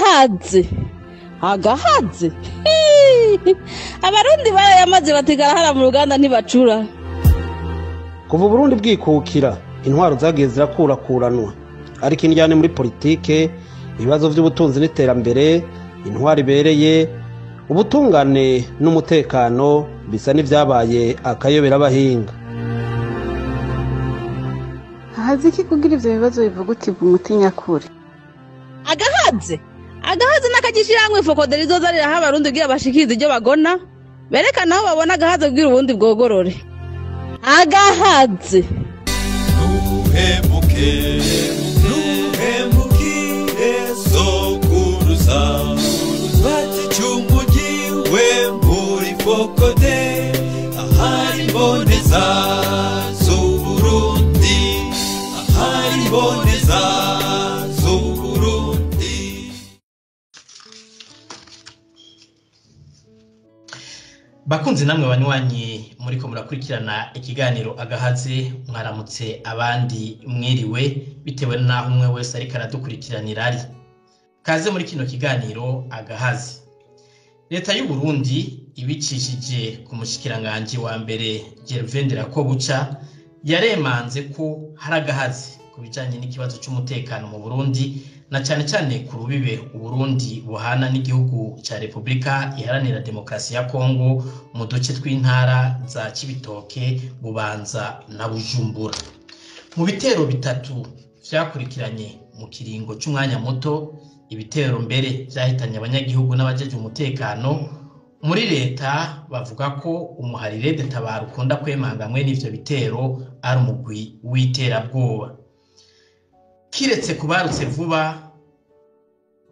Agahaze agahaze, Abarundi barayamaze batigara mu ruganda ntibacura. Kuva Burundi bwikukira, intwaro zagiye zirakurakuranwa, ariko indyane muri politike, ibibazo vy'ubutunzi n'iterambere, intwaro ibereye, ubutungane n'umutekano bisa n'ivyabaye akayobera abahinga. Hazi iki kugira ivyo bibazo bivugutirwa umuti nyakuri? Agahaze agahaze n'akagishirahamwe FOCODE rizoza riraha Abarundi kugira bashikirize ivyo bagona, berekana aho babona agahaze kugira ubundi bwogorore. Agahaze. Nuhemuke, nuhemukire sokuruza, baticumugiwe muri FOCODE, ahari mboneza z'Uburundi, ahari mboneza z'Uburundi. Bakunzi namwe banywanyi muriko murakurikirana ikiganiro Agahaze, mwaramutse abandi mwiriwe bitewe naho umwe wese ariko aradukurikiranira ari. Kaze muri kino kiganiro Agahaze. Leta y'u Burundi ibicishije ku mushikiranganji wa mbere Gervais Ndirakobuca yaremanze ko hari agahaze ku bijanye n'ikibazo c'umutekano mu Burundi, na cane cane ku rubibe Uburundi buhana n'igihugu ca Republika Iharanira Demokarasi ya Kongo mu duce tw'intara za Cibitoke, Bubanza na Bujumbura. Mu bitero bitatu vyakurikiranye mu kiringo c'umwanya muto, ibitero mbere vyahitanye abanyagihugu n'abajeje umutekano, muri leta bavuga ko umuharire Tabara ukunda kwemanga mwene ivyo bitero ari umugwi w'iterabwoba. Kiretse kubarutse vuba,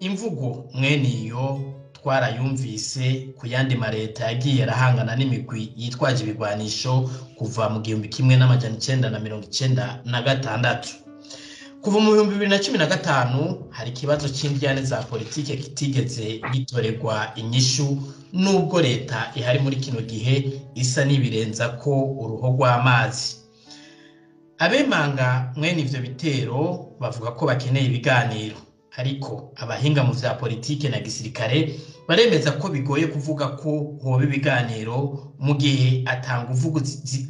imvugo mwene iyo twarayumvise ku yandi mareta yagiye arahangana n'imigwi yitwaje ibigwanisho kuva mu 1996. Kuva mu 2015 hari ikibazo c'indyane za politike kitigeze gitorerwa inyishu, nubwo leta ihari muri kino gihe isa n'ibirenza ko uruho rw'amazi. Abemanga mwene ivyo bitero bavuga ko bakeneye ibiganiro, ariko abahinga mu vya politike na gisirikare baremeza ko bigoye kuvuga ko hoba ibiganiro mu gihe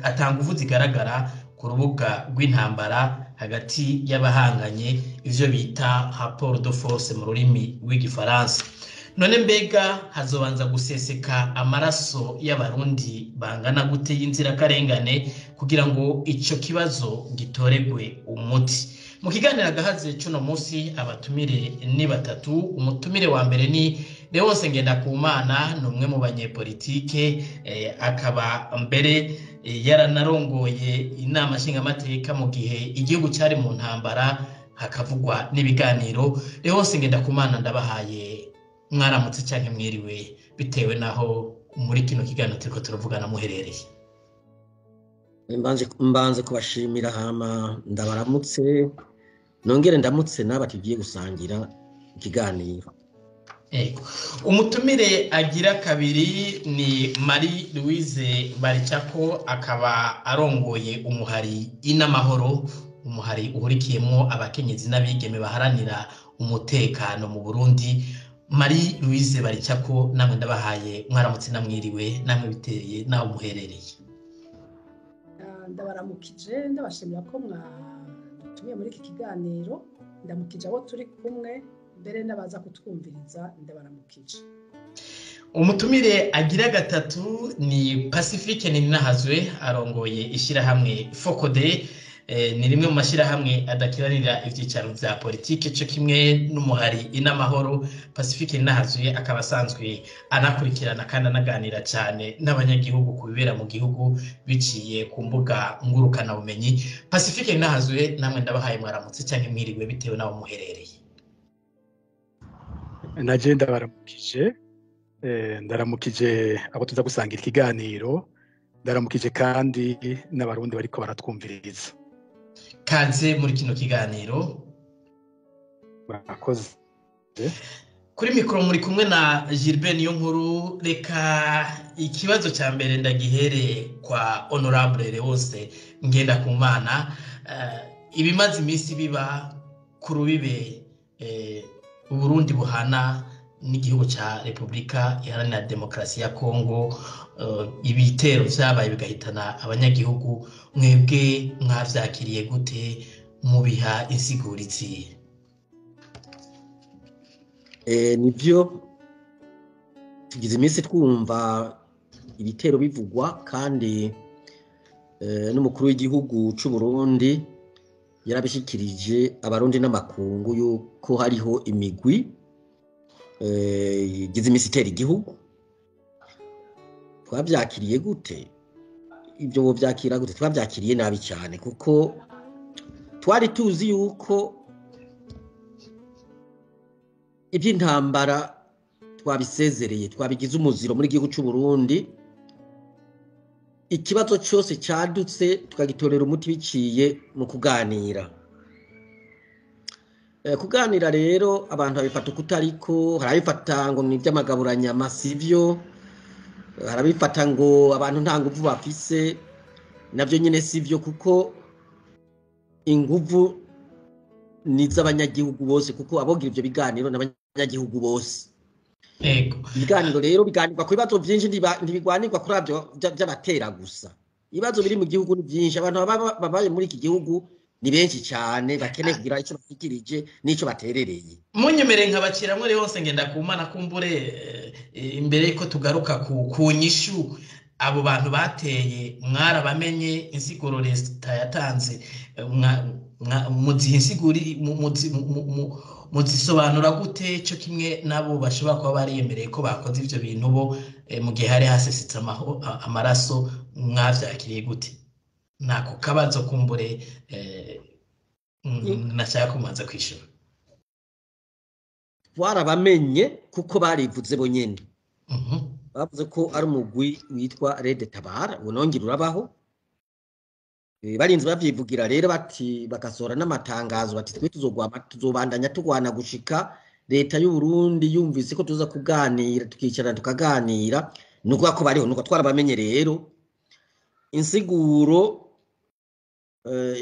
atanguvu zigaragara ku rubuga rw'intambara hagati y'abahanganye, ivyo bita rapport de force mu rurimi rw'igifaransa. None mbega hazobanza guseseka amaraso y'Abarundi bangana gute y'inzirakarengane kugira ngo ico kibazo gitoregwe umuti? Mu kiganiro Agahaze c'uno musi abatumire ni batatu. Umutumire wa mbere ni Leonce Ngendakumana, ni umwe mu banyepolitike, akaba mbere yaranarongoye inama nshingamateka mu gihe igihugu cari mu ntambara hakavugwa n'ibiganiro. Leonce Ngendakumana, ndabahaye mwaramutse canke mwiriwe bitewe naho muri kino kiganiro turiko turavugana muherereye. Mbanze kubashimira hama ndabaramutse, nongere ndamutse n'aba tugiye gusangira ikiganiro. Ego. Umutumire agira kabiri ni Marie Louise Baricako, akaba arongoye umuhari Inamahoro, umuhari uhurikiyemwo abakenyezi n'abigeme baharanira umutekano mu Burundi. Marie Louise Baricako, namwe ndabahaye mwaramutse namwiriwe, namwe biteye naho muherereye. Ndabaramukije, ndabashimira ko mwadutumiye muri iki kiganiro, ndamukije abo turi kumwe mbere n'abaza kutwumviriza, ndabaramukije. Umutumire agira gatatu ni Pacifique Nininahazwe, arongoye ishirahamwe FOCODE, ni rimwe mu mashirahamwe adakiranira ivyicaro vya politike co kimwe n'umuhari Inamahoro. Pacifique Nininahazwe akaba asanzwe anakurikirana kandi anaganira cane n'abanyagihugu ku bibera mu gihugu biciye ku mbuga ngurukana bumenyi. Pacifique Nininahazwe, namwe ndabahaye mwaramutse canke mwiriwe bitewe naho muherereye. Naje ndabaramukije, ndaramukije abo tuza gusangira ikiganiro, ndaramukije kandi n'Abarundi bariko baratwumviriza. Kaze muri kino kiganiro. Murakoze. Kuri mikoro muri kumwe na Gilbert Niyonkuru. Reka ikibazo ca mbere ndagihere kwa Honorable Leonce Ngendakumana. Ibimaze iminsi biba ku rubibe Uburundi buhana n'igihugu ca Republika Iharanira Demokarasi ya Kongo, ibitero vyabaye bigahitana abanyagihugu, mwebwe mwavyakiriye gute, mubiha insigurizi? Nivyo, tugize iminsi twumva ibitero bivugwa, kandi n'umukuru w'igihugu c'u Burundi yarabishikirije abarundi n'amakungu yuko hariho imigwi igize iminsi itera igihugu. Twavyakiriye gute? Ibyo bovyakira gute? Twavyakiriye nabi cyane, kuko twari tuzi yuko iby'intambara twabisezereye, twabigize umuziro muri gihugu c'u Burundi. Ikibazo cyose cyadutse tukagitorera umuti biciye mu kuganira. Kuganira rero abantu babifata ukutariko, harabifata ngo ni iby'amagaburanyama, sivyo, harabifata ngo abantu nta nguvu bafise, navyo nyine sivyo, kuko inguvu ni iz'abanyagihugu bose, kuko abogira ivyo biganiro n'abanyagihugu bose. Ibiganiro rero biganirwa ku bibazo byinshi, ntibigwanirwa kuri abyo by'abatera gusa. Ibibazo biri mu gihugu ni byinshi, abantu babaye muri iki gihugu ni benshi cyane, bakeneye kugira icyo bashikirije n'icyo baterereye. Munyemere nkabaciramwo rero ngenda kumana kumbure imbere ko tugaruka ku nyishu abo bantu bateye, mwarabamenye insiguro leta yatanze, muzihinsiguri muzisobanura gute cyo kimwe nabo bashobora kuba bariyemereye ko bakoze ivyo bintu bo mu gihe hari hasesetse amaraso, mwavyakiriye gute? Nako kabazo kumbure nashaka kumanza kwishura. Twarabamenye kuko barivuze bo nyene. Bavuze ko ari umugwi witwa Red Tabara, unongera urabaho. Barinze bavyivugira rero bati, bakasohora n'amatangazo bati twe tuzobandanya tugwana gushika leta y'u Burundi yumvise ko tuza kuganira, tukicarana tukaganira. Nuko ko bariho, nuko twarabamenye rero. Insiguro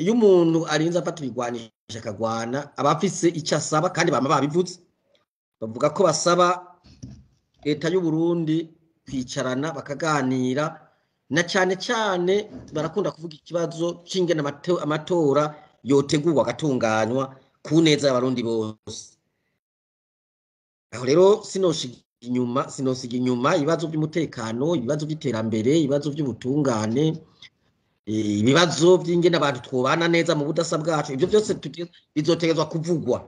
iyo umuntu arinze afata ibigwanisha akagwana, aba afise icyo asaba, kandi bama babivuze, bavuga ko basaba leta y'u Burundi kwicarana bakaganira, na cyane cyane barakunda kuvuga ikibazo c'ingene amatora yotegurwa agatunganywa ku neza y'abarundi bose. Aho rero sinosiga inyuma ibibazo by'umutekano, ibibazo by'iterambere, ibibazo by'ubutungane, ibibazo by'ingene abantu twobana neza mu budasa bwacu. Ibyo byose bizotegezwa kuvugwa.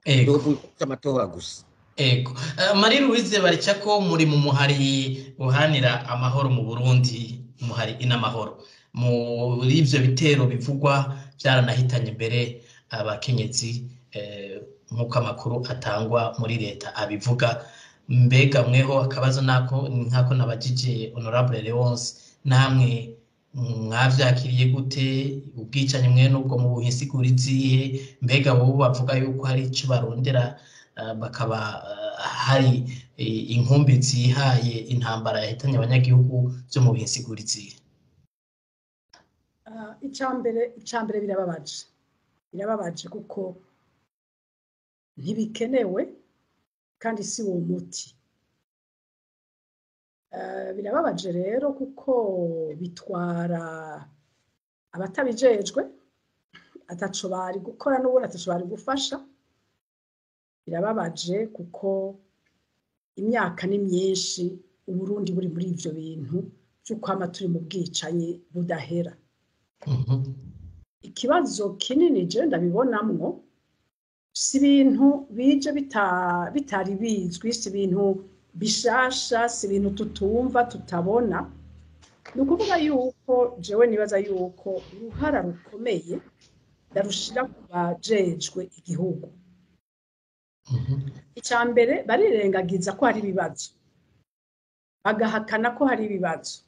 Ego. Amatora gusa. Ego. Marie Louise Baricako, muri mu muhari uhanira amahoro mu Burundi, umuhari inamahoro. Muri ivyo bitero bivugwa byaranahitanye mbere abakenyezi, nk'uko amakuru atangwa muri leta abivuga. Mbega mweho akabazo nako nkako nabajije Honorable Leonce, namwe mwavyakiriye gute ubwicanyi mwe nubwo mu buhinsiguri zihe? Mbega bo bavuga yuko hari ico barondera, bakaba hari inkumbi zihaye intambara yahitanye abanyagihugu byo mu buhinsiguri zihe? Icambere birababaje kuko ntibikenewe kandi si uwo muti. Birababaje rero kuko bitwara abatabijejwe, ataco bari gukora n'ubundi ataco bari gufasha. Birababaje kuko imyaka ni myinshi Uburundi buri muri ivyo bintu vy'ukwama turi mu bwicanyi budahera. Ikibazo kinini je ndabibonamwo, si ibintu bije bitari bizwi, si ibintu bishasha, si ibintu tutumva tutabona. Ni ukuvuga yuko jewe nibaza yuko uruhara rukomeye ndarushira ku bajejwe igihugu. Icya mbere, barirengagiza ko hari ibibazo, bagahakana ko hari ibibazo,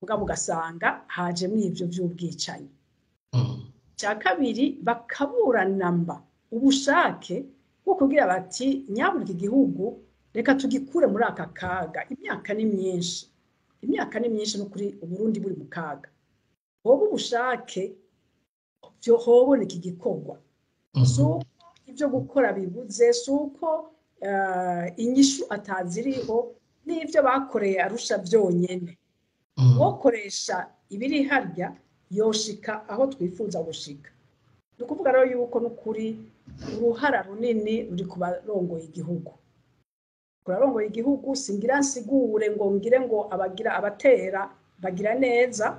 mugabo ugasanga hajemwo ivyo vy'ubwicanyi. Icya kabiri, bakaburanamba ubushake bwo kugira bati nyabura iki gihugu reka tugikure muri aka kaga. Imyaka ni myinshi, imyaka ni myinshi n'ukuri Uburundi buri mu kaga. Hoba ubushake byo hoboneka igikorwa. So ibyo gukora bibuze, si uko inyishu ataziriho n'ibyo bakoreye Arusha byonyine. Wokoresha ibiri harya yoshika aho twifuza gushika. Ni ukuvuga rero yuko n'ukuri uruhara runini ruri ku barongoye igihugu. Kurarongoye igihugu singira nsigure ngo ngire ngo abagira abatera bagira neza,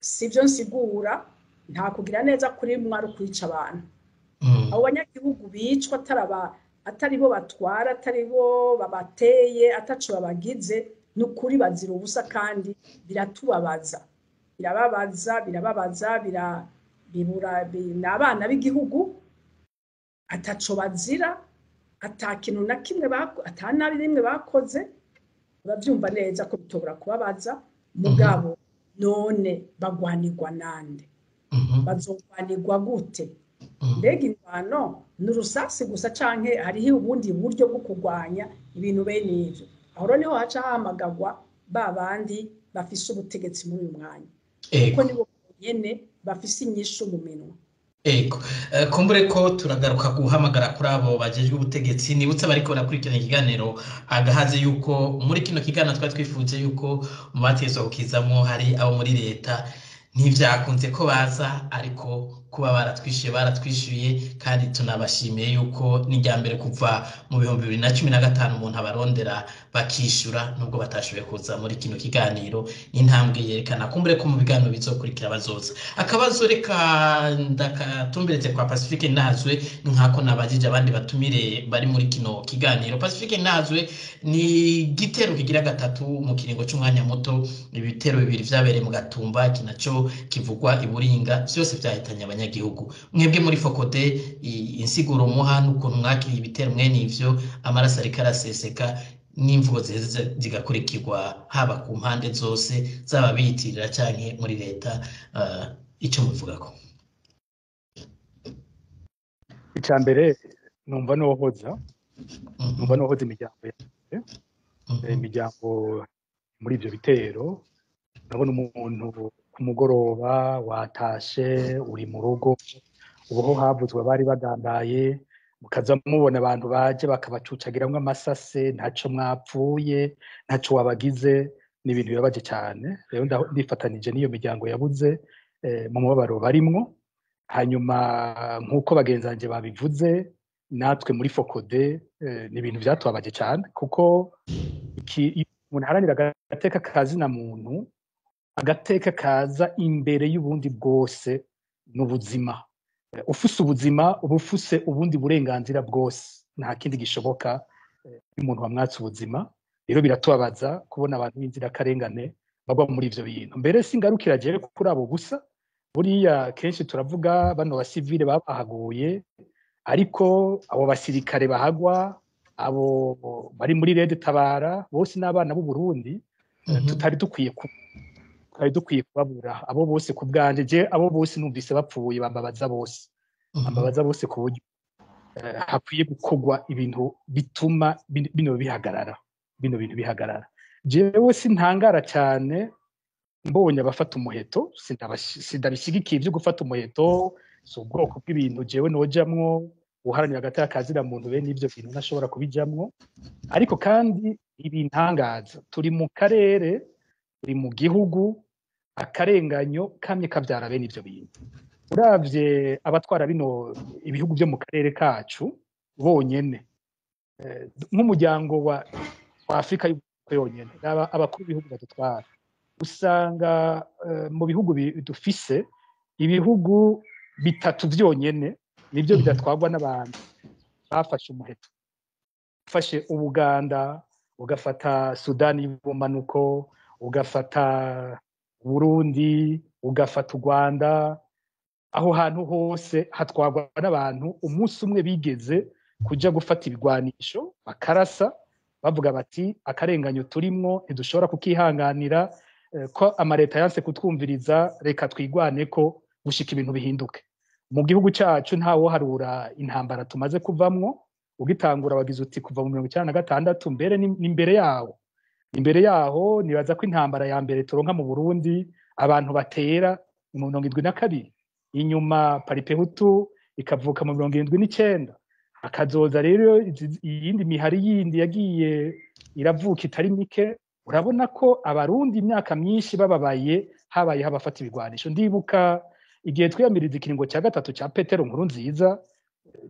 sivyo nsigura, nta kugira neza kuri mwe ari ukwica abantu. Abo banyagihugu bicwa atari bo batwara, atari bo babateye, ataco babagize, n'ukuri bazira ubusa kandi biratubabaza. Birababaza, birababaza, bibura n'abana b'igihugu ataco bazira, ata kintu na kimwe ata nabi rimwe bakoze, urabyumva neza ko bitobora kubabaza. Mugabo none bagwanirwa nande? Bazogwanirwa gute? Mbega ingwano ni urusasi gusa canke hariho ubundi buryo bwo kurwanya ibintu bene ivyo? Aho rero niho haca hahamagagwa ba bandi bafise ubutegetsi muri uyu mwanya, kuko nibo nyene bafise inyishu mu minwe. Ego, kumbure ko turagaruka guhamagara kuri abo bajejwe ubutegetsi. Nibutse bariko barakurikirana ikiganiro Agahaze yuko muri kino kiganiro twari twifuje yuko mu batezwa kukizamwo hari abo muri leta, ntivyakunze ko baza, ariko kuba baratwishyuye kandi tunabashimiye yuko ni irya mbere kuva mu 2015 umuntu abarondera bakishyura nubwo batashoboye kuza muri kino kiganiro. Ni intambwe yerekana kumbure ko mu biganiro bizokurikira bazoza. Akabazo reka ndakatumbereze kwa Pacifique Ntazwe, nkako nabajije abandi batumire bari muri kino kiganiro. Pacifique Ntazwe, ni igitero kigira gatatu mu kiringo c'umwanya muto, ibitero bibiri vyabereye mu Gatumba, iki naco kivugwa i Buringa, vyose vyahitanye abanyagihugu. Mwebwe muri Fokode, insiguro muha n'ukuntu mwakiriye ibitero mwene ivyo, amaraso ariko araseseka n'imvugo ziheze zigakurikirwa haba ku mpande zose, zaba biyitirira canke muri leta, ico muvugako? Ica mbere numva nohoza imiryango yanjye, imiryango muri ivyo bitero. Urabona umuntu ku mugoroba watashe uri mu rugo, ubuho havuzwe abari bagandaye, mukaza mubona abantu baje bakabacucagiramwo amasase, ntaco mwapfuye, ntaco wabagize. Ni ibintu bibabaje cyane. Rero ndifatanije n'iyo miryango yabuze mu mubabaro barimwo. Hanyuma nk'uko bagenzi banje babivuze, natwe muri Fokode ni ibintu vyatubabaje cyane, kuko umuntu aharanira agateka kazina muntu, agateka kaza imbere y'ubundi bwose n'ubuzima. Ufuse ubuzima uba ufuse ubundi burenganzira bwose, nta kindi gishoboka umuntu wamwatse ubuzima. Rero biratubabaza kubona abantu b'inzirakarengane bagwa muri ivyo bintu. Mbere singarukira jewe kuri abo gusa, buriya kenshi turavuga bano basivile babahaguye, ariko abo basirikare bahagwa, abo bari muri Red Tabara, bose n'abana b'u Burundi tutari dukwiye kubabura. Abo bose ku bwanje, je abo bose numvise bapfuye bambabaza bose, bambabaza bose ku buryo hakwiye gukorwa ibintu bituma bino bihagarara, bino bintu bihagarara. Jewe sintangara cyane mbonye abafata umuheto, sindabishigikiye ibyo gufata umuheto, si ubwoko bw'ibintu jewe nojamwo. Uharanira agateka kazira muntu bene ivyo bintu ntashobora kubijamwo. Ariko kandi ibintangaza, turi mu karere, turi mu gihugu, akarenganyo kamye kavyara bene ivyo bintu. Uravye abatwara bino ibihugu byo mu karere kacu bonyene, nk'umuryango wa Afrika yonyene, abakuru b'ibihugu badutwara, usanga mu bihugu dufise ibihugu bitatu vyonyene nibyo bidatwagwa n'abantu bafashe umuheto. Ufashe Ubuganda, ugafata Sudani y'ubumanuko, ugafata Burundi, ugafata u Rwanda, aho hantu hose hatwagwa n'abantu umunsi umwe bigeze kuja gufata ibigwanisho bakarasa, bavuga bati akarenganyo turimwo ntidushobora kukihanganira, ko amareta yanse kutwumviriza, reka twigwane ko gushika ibintu bihinduke. Mu gihugu cyacu ntawo harura intambara tumaze kuvamwo. Ugitangura wagize uti kuva mu 1996, mbere ni yaho, imbere yaho nibaza ko intambara ya mbere turonka mu Burundi abantu batera mu 72, inyuma Paripehutu ikavuka mu 79, hakazoza rero iyindi mihari yindi yagiye iravuka itari mike. Urabona ko abarundi imyaka myinshi bababaye, habaye habafata ibigwanisho. Ndibuka igihe twiyamiriza ikiringo cya gatatu cya Petero Nkurunziza,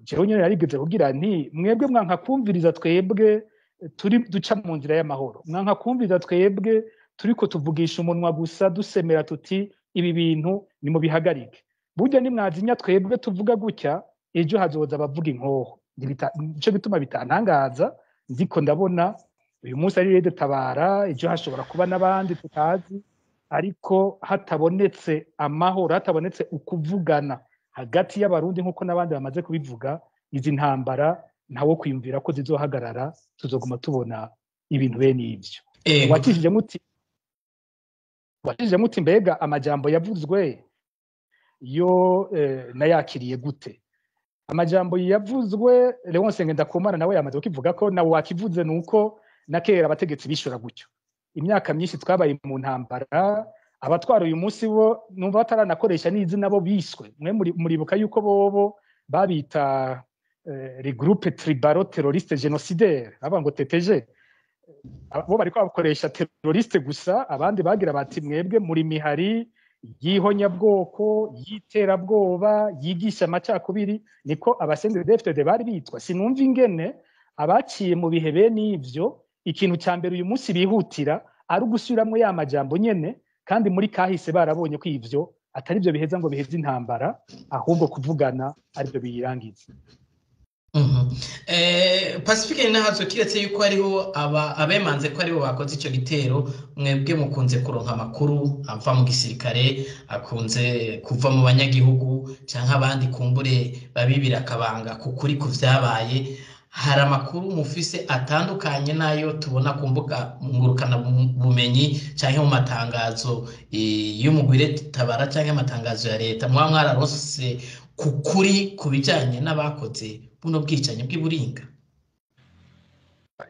jewe nyene narigeze kugira nti mwebwe mwanka kumviriza twebwe turi duca mu nzira y'amahoro, mwanka kumviriza twebwe turiko tuvugisha umunwa gusa dusemera tuti ibi bintu ni mu bihagarike. Burya nimwazinya twebwe tuvuga gutya, ejo hazoza abavuga inkoho. Nico bituma bitantangaza, ndiko ndabona uyu munsi ari Rede Tabara, ejo hashobora kuba n'abandi tutazi, ariko hatabonetse amahoro, hatabonetse ukuvugana hagati y'abarundi nk'uko n'abandi bamaze kubivuga, izi ntambara ntawo kwiyumvira ko zizohagarara, tuzoguma tubona ibintu bene ivyo. Wakishije muti mbega amajambo yavuzwe yo nayakiriye gute? Amajambo yavuzwe Leonce Ngendakumana nawe yamaze kukivuga ko nawe wakivuze, nuko na kera abategetsi bishora gutyo. Imyaka myinshi twabaye mu ntambara, abatwara uyu munsi bo numva bataranakoresha n'izina bo biswe. Mwe muribuka yuko bobo babita les groupes tribalo terroristes génocidaires, aba ngo TTG. Bo bariko bakoresha terroriste gusa, abandi bagira bati mwebwe muri mihari y'ihonyabwoko, y'iterabwoba, yigisha amacakubiri, niko abasendedefted bari bitwa. Sinumva ingene abaciye mu bihe bene ivyo ikintu ca mbere uyu munsi bihutira ari ugusubiramwo ya majambo nyene, kandi muri kahise barabonye ko ivyo atari byo biheza ngo biheze intambara, ahubwo kuvugana aribyo biyirangiza. Pacifique Ninahazo, kiretse yuko hariho abemanze ko aribo bakoze ico gitero, mwebwe mukunze kuronka amakuru ava mu gisirikare, akunze kuva mu banyagihugu canke abandi kumbure babibira akabanga ku kuri ku vyabaye. Hari amakuru mufise atandukanye nayo tubona ku mbuga ngurukana bumenyi canke mu matangazo y'umugwi Tabara canke amatangazo ya leta, mwaba mwararose ku kuri ku bijanye n'abakoze buno bwicanyi bw'iburinga?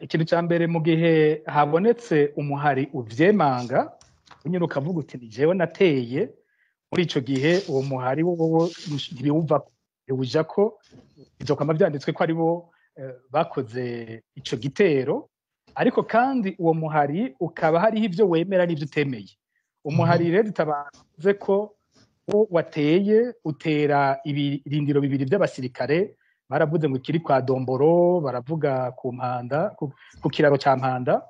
Ikintu cya mbere, mu gihe habonetse umuhari uvyemanga unyine ukavuga uti ni jewe nateye, muri ico gihe uwo muhari wowo ntibiwuva biwuja ko bizokwama vyanditswe ko aribo bakoze ico gitero. Ariko kandi uwo muhari ukaba hariho ivyo wemera n'ivyo utemeye. Umuhari rero utabaze ko wo wateye utera ibirindiro bibiri by'abasirikare, baravuze ngo ikiri kwa Domboro, baravuga ku Mpanda, ku kiraro ca Mpanda,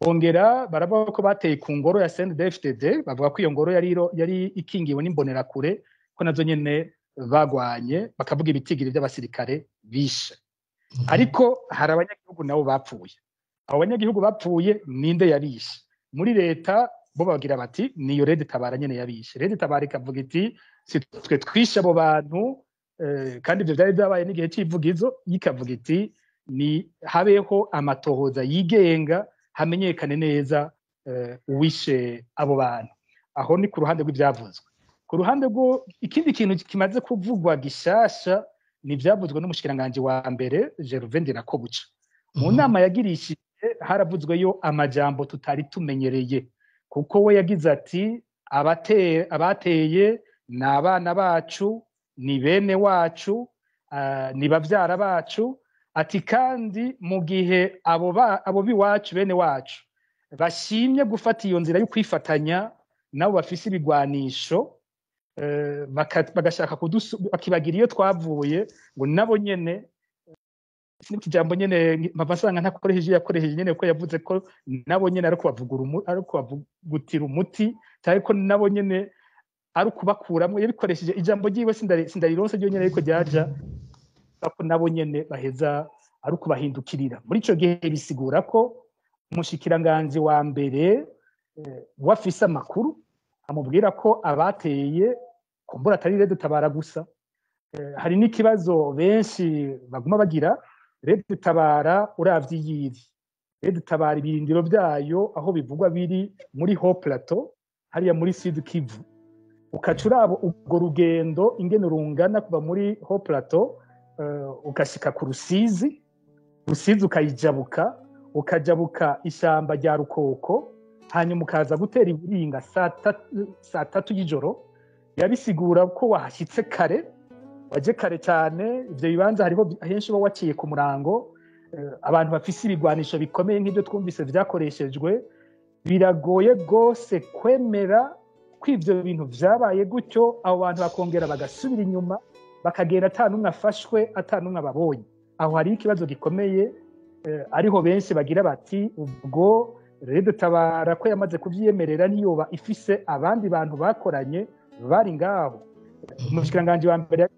bongera baravuga ko bateye ku ngoro ya CNDD-FDD, bavuga ko iyo ngoro yari ikingiwe n'imbonerakure, ko nazo nyene bagwanye, bakavuga ibitigiri by'abasirikare bishe. Ariko hari abanyagihugu nabo bapfuye. Abo banyagihugu bapfuye ninde yabishe? Muri leta bo bagira bati niyo Rede Tabara nyene yabishe. Rede Tabara ikavuga iti si twe twishe abo bantu, kandi ivyo vyari vyabaye n'igihe c'ivugizo, ikavuga iti ni habeho amatohoza yigenga hamenyekane neza uwishe abo bantu. Aho ni ku ruhande rw'ivyavuzwe. Ku ruhande rwo ikindi kintu kimaze kuvugwa gishasha ni ivyavuzwe n'umushikiranganje wa mbere Gervais Ndirakobuca. Mu nama yagirishije haravuzweyo amajambo tutari tumenyereye, kuko we yagize ati abateye ni abana bacu, ni bene wacu, ni bavyara bacu, ati kandi mu gihe abo biwacu bene wacu bashimye gufata iyo nzira yo kwifatanya nabo bafise ibigwanisho, bagashaka bakibagira iyo twavuye, ngo nabo nyene kijambo nyene mpava nsanga ntakoresheje yakoresheje nyene, ko yavuze ko nabo nyene ari kubavugutira umuti, cyangwa ko nabo nyene ari ukubakuramwo. Yabikoresheje ijambo ryiwe sindarironse ryo nyene, ariko ryaja ko nabo nyene baheza ari ukubahindukirira. Muri ico gihe bisigura ko umushikiranganje wa mbere wafise amakuru amubwira ko abateye kumbura atari Rede Tabara gusa. Hari n'ikibazo benshi baguma bagira, Rede Tabara uravye yiri Rede Tabara ibirindiro vyayo aho bivugwa biri muri Haut Plateau hariya muri Sud Kivu, ukaca uraba ubwo rugendo ingene rungana kuva muri Haut Plateau ugashika ku Rusizi, Rusizi ukayijabuka, ukajabuka ishyamba rya Rukoko, hanyuma ukaza gutera iburinga saa tatu y'ijoro. Yabisigura ko wahashyitse kare, Waje kare cyane, ivyo bibanza hariho henshi uba waciye ku murango, abantu bafise ibigwanisho bikomeye nk'ibyo twumvise vyakoreshejwe. Biragoye rwose kwemera ko ivyo bintu vyabaye gutyo, abo bantu bakongera bagasubira inyuma bakagenda ata n'umwe afashwe, ata n'umwe ababonye. Aho hari ikibazo gikomeye, ariho benshi bagira bati ubwo rero Tabara ko yamaze kuvyiyemerera ntiyoba ifise abandi bantu bakoranye bari ngaho. Umushikiranganji wa mbere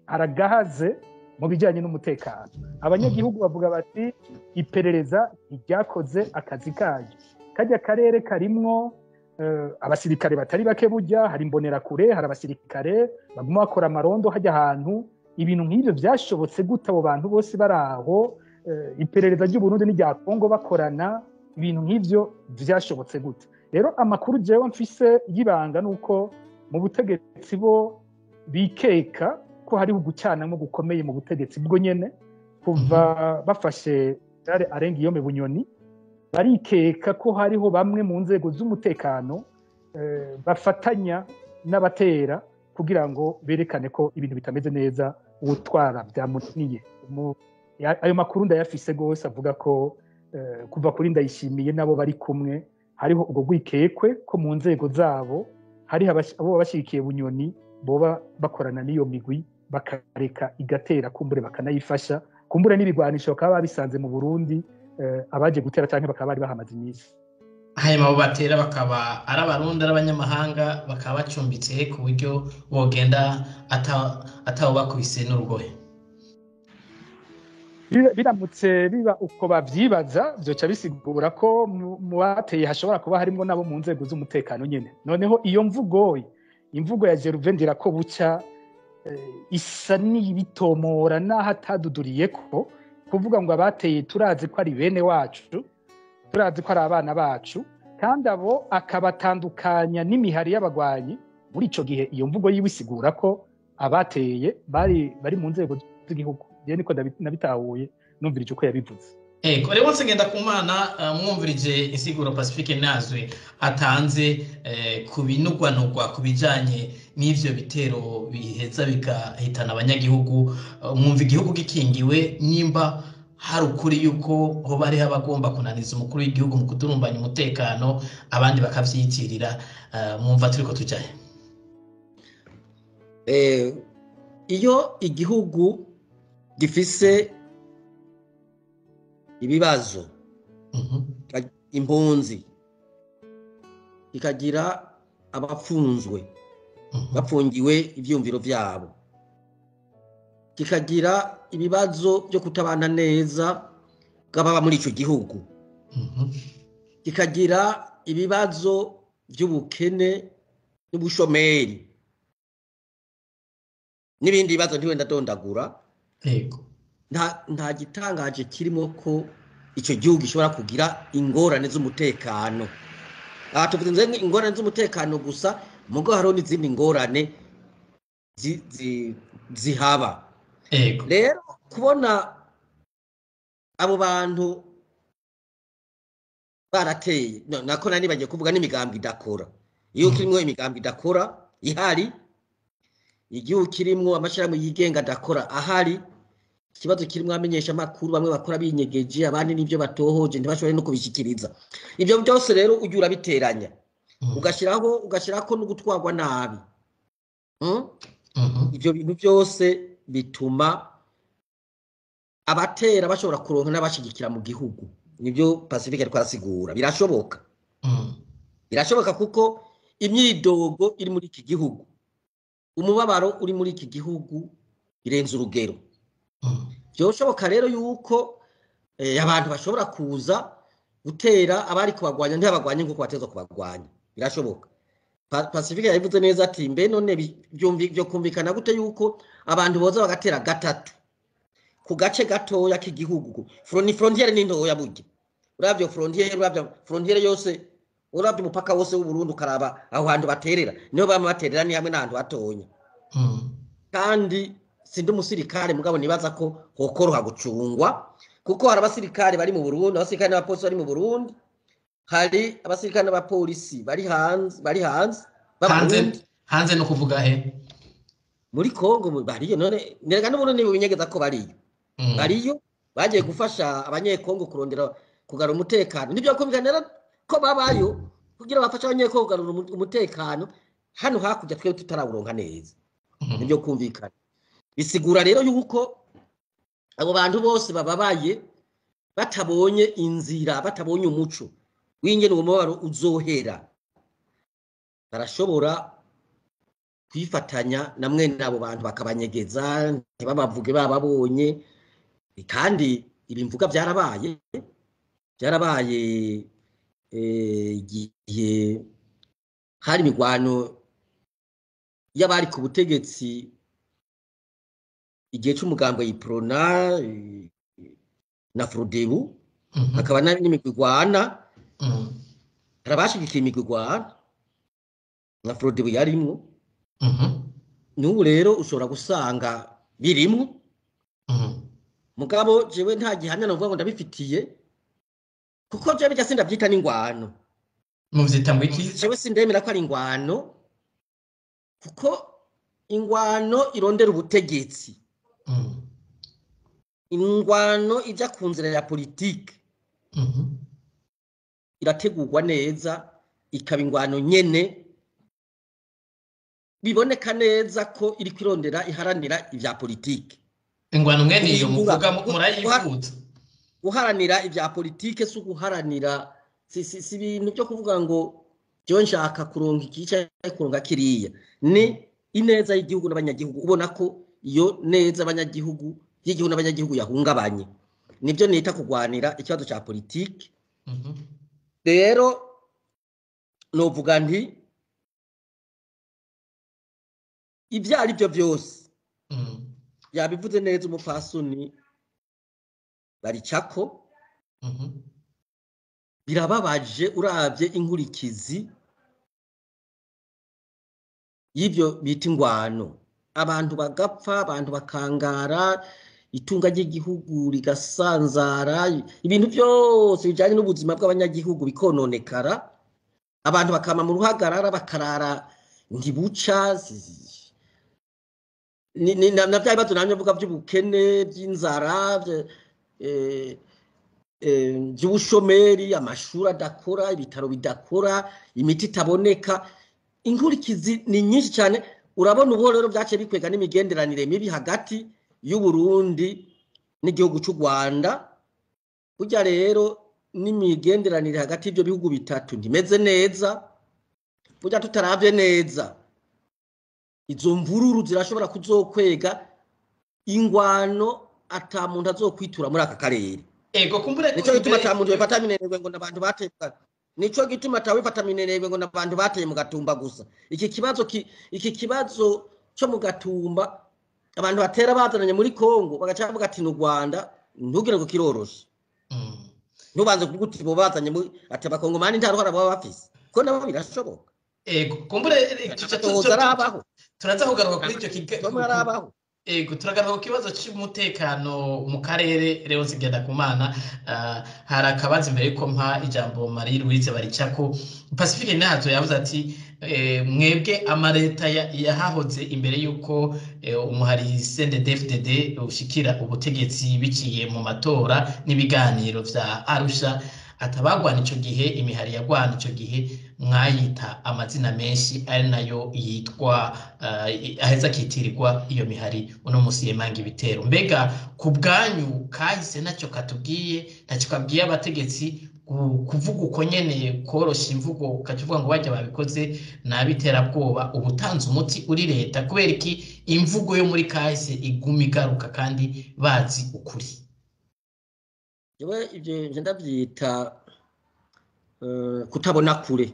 aragahaze mu bijyanye n'umutekano. Abanyagihugu bavuga bati iperereza ntiryakoze akazi kayo. Kajya karere karimwo abasirikare batari bake, burya hari imbonerakure, hari abasirikare baguma bakora amarondo hajya ahantu. Ibintu nk'ibyo byashobotse gute abo bantu bose bari aho? Iperereza ry'u Burundi n'irya Kongo bakorana, ibintu nk'ibyo byashobotse gute? Rero amakuru jewe mfise y'ibanga nuko mu butegetsi bo bikeka ko hariho ugucanamo gukomeye mu butegetsi bwo nyene, kuva bafashe arenga iyo Bunyoni, barikeka ko hariho bamwe mu nzego z'umutekano bafatanya n'abatera kugira ngo berekane ko ibintu bitameze neza, uwutwara byamuniye. Ayo makuru ndayafise gose, avuga ko kuva kuri Ndayishimiye nabo bari kumwe hariho ubwo gwikekwe ko mu nzego zabo hari abo bashigikiye Bunyoni boba bakorana n'iyo migwi, bakareka igatera, kumbure bakanayifasha, kumbure n'ibigwanisho bakaba babisanze mu Burundi, abaje gutera canke bakaba bari bahamaze iminsi. Hanyuma abo batera bakaba ari Abarundi, ari abanyamahanga, bakaba bacumbitse ku buryo bogenda atawo bakubise n'urugohe. Biramutse biba uko bavyibaza, vyoca bisigura ko mu bateye hashobora kuba harimo nabo mu nzego z'umutekano nyene. Noneho iyo mvugo ya Gervais Ndirakobuca isa n'ibitomora naho ataduduriye ko kuvuga ngo abateye turazi ko ari bene wacu, turazi ko ari abana bacu, kandi abo akabatandukanya n'imihari y'abagwanyi. Muri ico gihe iyo mvugo yiwe isigura ko abateye bari mu nzego z'igihugu. Je niko nabitahuye numvirije uko yabivuze. Ego, rero ngenda kumana mwumvirije insiguro Pacifique Nazwe atanze ku binugwanugwa ku bijanye n'ivyo bitero biheza bigahitana abanyagihugu. Mwumva igihugu gikingiwe, nimba hari ukuri yuko hoba hariho abagomba kunaniza umukuru w'igihugu mu kudurumbanya umutekano, abandi bakavyitirira, mwumva turiko tujahe? Iyo igihugu gifise ibibazo, impunzi, ikagira abafunzwe bafungiwe ivyumviro vyabo, kikagira ibibazo byo kutabana neza bw'ababa muri ico gihugu, kikagira ibibazo by'ubukene n'ubushomeri n'ibindi bibazo ntiwe ndadondagura. Yego, nta gitangaje kirimo ko ico gihugu gishobora kugira ingorane z'umutekano. Aha tuvuze ingorane z'umutekano gusa, mugo hariho n'izindi ngorane zihaba. Yego, rero kubona abo bantu barateye, nako nani bagiye kuvuga n'imigambi idakora. Iyo kirimwo imigambi idakora ihari, igihugu kirimwo amashirahamwe yigenga adakora ahari, ikibazo kirimwo amenyesha makuru bamwe bakora binyegeje, abandi nivyo batohoje ntibashobore no kubishikiriza. Ivyo byose rero ujya urabiteranya, ugashirako no gutwarwa nabi. Ivyo bintu byose bituma abatera bashobora kuronka n'abashigikira mu gihugu. Nibyo Pacifique twasigura. Birashoboka. Birashoboka kuko imyidogo iri muri iki gihugu, umubabaro uri muri iki gihugu irenze urugero. Byoshoboka rero yuko abantu bashobora kuza gutera abari kubagwanya ntibabagwanye nkuko batezwa kubagwanya. Birashoboka. Pacifique yabivuze neza ati mbe none byo kumvikana gute yuko abantu boza bagatera gatatu ku gace gatoya k'igihugu. Frontiere ni ntoya burya. Uravyo frontiere yose, uravyo umupaka wose w'u Burundi ukaraba aho hantu baterera, niho bama baterera ni hamwe n'ahantu hatonya. Kandi sindi umusirikare mugabo nibaza ko hokoroha gucungwa, kuko hari abasirikare bari mu Burundi, abasirikare n'abapolisi bari mu Burundi, hari abasirikare n'abapolisi bari hanze hanze no kuvuga he Muri Kongo bariyo, none nerega n'uburundi binyegeza ko bariyo. Bariyo bagiye gufasha abanyekongo kurondera kugarura umutekano. Nibyo kumvikana ko babayo kugira bafashe abanyekongo kugarura umutekano hano hakurya twe tutarawuronka neza. Nibyo kumvikana. Bisigura rero yuko abo bantu bose bababaye batabonye inzira, batabonye umuco w'ingene uwo mubabaro uzohera, barashobora kwifatanya na mwene abo bantu bakabanyegeza, ntibabavuge bababonye. Kandi ibi mvuga byarabaye igihe hari imigwano y'abari ku butegetsi igihe c'umugambo y'Iprona na Frodebu, hakaba n'imigwi igwana, hari abashigikiye imigwi igwana na Frodebu yarimwo. N'ubu rero ushobora gusanga birimwo. Mugabo jewe nta gihamya novuga ngo ndabifitiye, kuko jewe bijya sindavyita n'ingwano. Muvyita ngo iki? Jewe sindemera ko ari ingwano, kuko ingwano irondera ubutegetsi. Ingwano ija ku nzira ya politike irategurwa neza, ikaba ingwano nyene biboneka neza ko iri kwirondera iharanira ivya politike. Ingwano mwene iyo muvuga murayifuza. Guharanira ivya politike si guharanira si ibintu byo kuvuga ngo jewe nshaka kuronka iki canke kuronka kiriya. Ni ineza y'igihugu n'abanyagihugu, ubona ko iyo neza abanyagihugu y'igihugu n'abanyagihugu yahungabanye. Nibyo nita kugwanira ikibazo ca politike. Rero novuga nti ibyo ari byo byose yabivuze neza umupfasoni Baricako. Birababaje uravye inkurikizi y'ibyo bita ingwano, abantu bagapfa, abantu bakangara, itunga ry'igihugu rigasanzara, ibintu byose bijanye n'ubuzima bw'abanyagihugu bikononekara, abantu bakama mu ruhagarara bakarara ntibuca. Na bya bibazo namye mvuga by'ubukene, by'inzara, by'ubushomeri, amashuri adakora, ibitaro bidakora, imiti itaboneka, inkurikizi ni nyinshi cyane. Urabona ubu rero byaciye bikwega n'imigenderanire mibi hagati y'u Burundi n'igihugu cy'u Rwanda. Burya rero n'imigenderanire hagati y'ibyo bihugu bitatu ntimeze neza. Burya tutaravye neza izo mvururu zirashobora kuzokwega ingwano ata muntu azokwitura muri aka karere. Ego kumbure nico gituma ata muntu yifata minenegwe ngo n'abantu bateye, nico gituma atawifata minenegwe ngo n'abantu bateye mu Gatumba gusa. Iki kibazo cyo mu Gatumba abantu batera bazananye muri Kongo bagaca bavuga ati n'u Rwanda, ntugire ngo kiroroshe. Ntubanze kuvuga uti bo bazanye ati abakongomani nta ruhara baba bafise, ko nabo birashoboka. Ego kumbure turaza kugaruka kuri icyo kibazo. Ego turagaruka ku kibazo cy'umutekano mu karere. Rero Ngendakumana, hari akabazo imbere yuko mpa ijambo Marie Louise Baricako. Pacifique Ntazo yavuze ati mwebwe amareta yahahoze imbere yuko umuhari CNDD-FDD ushikira ubutegetsi biciye mu matora n'ibiganiro vya Arusha, atabagwana ico gihe, imihari yagwana ico gihe mwayita amazina menshi ari nayo yitwa aheza akitirirwa iyo mihari uno musi yemanga ibitero. Mbega ku bwanyu kahise nacyo katubwiye, ntacyo kabwiye abategetsi kuvuga uko nyene korosha imvugo ukakivuga ngo bajya babikoze nabiterabwoba, ubutanze umuti uri leta? Kubera iki imvugo yo muri kahise iguma igaruka kandi bazi ukuri? Jewe ibyo ndabyita kutabona kure.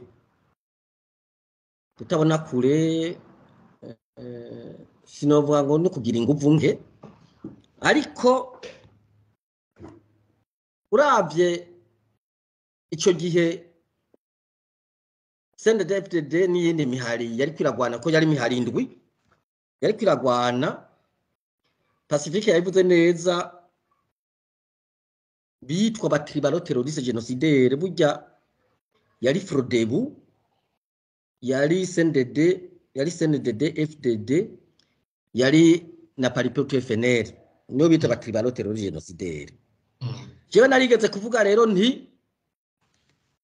Kutabona kure sinovuga ngo no kugira inguvu nke, ariko uravye ico gihe CNDD-FDD n'iyindi mihari yari kwiragwana, ko yari mihari indwi yari kwiragwana. Pacifique yabivuze neza, bitwa batribalo terroriste génocidaire. Burya yari Frodebu, yari CNDD, yari CNDD FDD, Yari na Palipehutu FNL, niyo bita batribalo terroriste génocidaire. Jewe narigeze kuvuga rero nti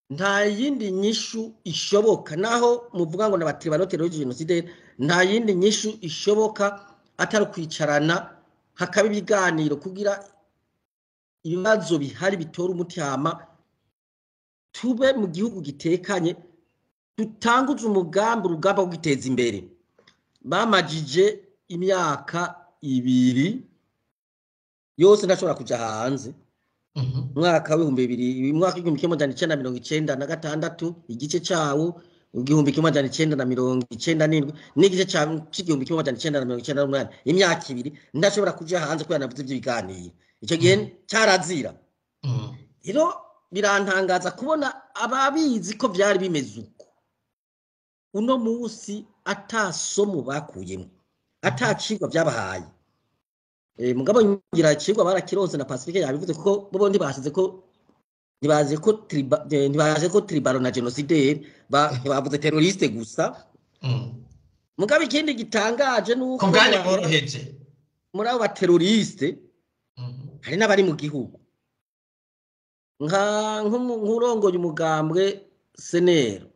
nta yindi nyishu ishoboka, naho muvuga ngo n'abatribalo terroriste génocidaire, nta yindi nyishu ishoboka atari kwicarana hakaba ibiganiro kugira ibibazo bihari bitora umuti, hama tube mu gihugu gitekanye, dutanguze umugambi, urugamba rwo guteza imbere. Bamajije imyaka 2 yose ntashobora kuja hanze. Mwaka w'ibihumbi bibiri, mwaka 1996 igice cawo, 1997 n'igice ca 1998, imyaka 2 ndashobora kuja hanze kubera navuze ivy'ibiganiro. Ico gihe carazira. Rero birantangaza kubona ababizi ko vyari bimeze uko uno musi atasomo bakuyemo, atacigwa vyabahaye. Mugabo ngira cigwa barakironse na Pacifique yabivuze, kuko bo ntibashize ko ntibaze ko ntibaje ko tribalo na génocidaire, bavuze terroriste gusa. Mugabo ikindi gitangaje nuko kubwanyu boroheje muri abo baterroriste hari n'abari mu gihugu, nka nk'urongoye umugambwe Senero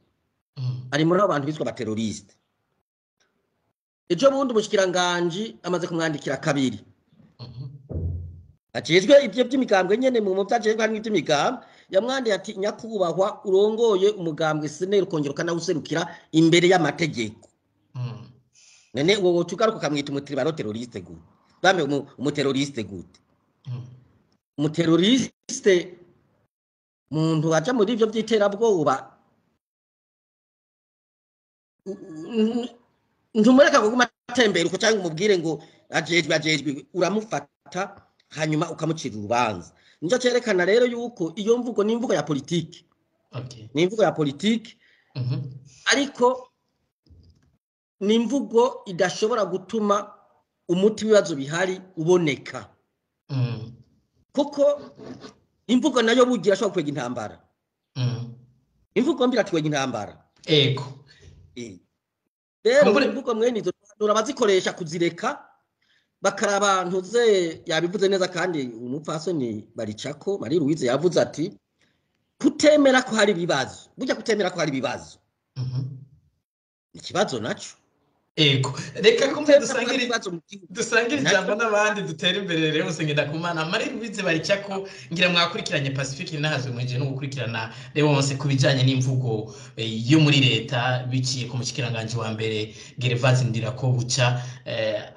ari muri abo bantu bitwa abaterroriste. Ejo bundi umushikiranganje amaze kumwandikira kabiri, ajejwe ibyo by'imigambwe nyene mu vyajejwe harimo iby'imigambwe, yamwandiye ati nyakubahwa urongoye umugambwe Senero ukongera ukanawuserukira imbere y'amategeko. None wowe tugaruka ukamwita umutribalo terroriste gute? Bambe umuterroriste gute? Umuterroriste muntu aja muri ivyo by'iterabwoba, ntumureka kuguma atembera uko cyangwa umubwire ngo ajejwe, uramufata hanyuma ukamucira urubanza. Nico cerekana rero yuko iyo mvugo ni imvugo ya politiki. Ni imvugo ya politiki, ariko ni imvugo idashobora gutuma umuti w'ibibazo bihari uboneka. Kuko imvugo nayo bugira ashobora kwega intambara. Imvugo mbi iratwega intambara. Ego. Rero imvugo mwene izo bazikoresha kuzireka, bakaraba ntuze yabivuze neza, kandi umupfasoni baricako Marie Louise yavuze ati kutemera ko hari ibibazo, burya kutemera ko hari ibibazo ikibazo naco. Ego, reka kumbe dusangire ijambo n'abandi dutere imbere. Rero Ngendakumana, Marie Louise baricako, ngira mwakurikiranye Pacifique nahazwe mweje no gukurikirana Leonce ku bijanye n'imvugo yo muri leta biciye ku mushikiranganje wa mbere Gervase Ndirakobuca,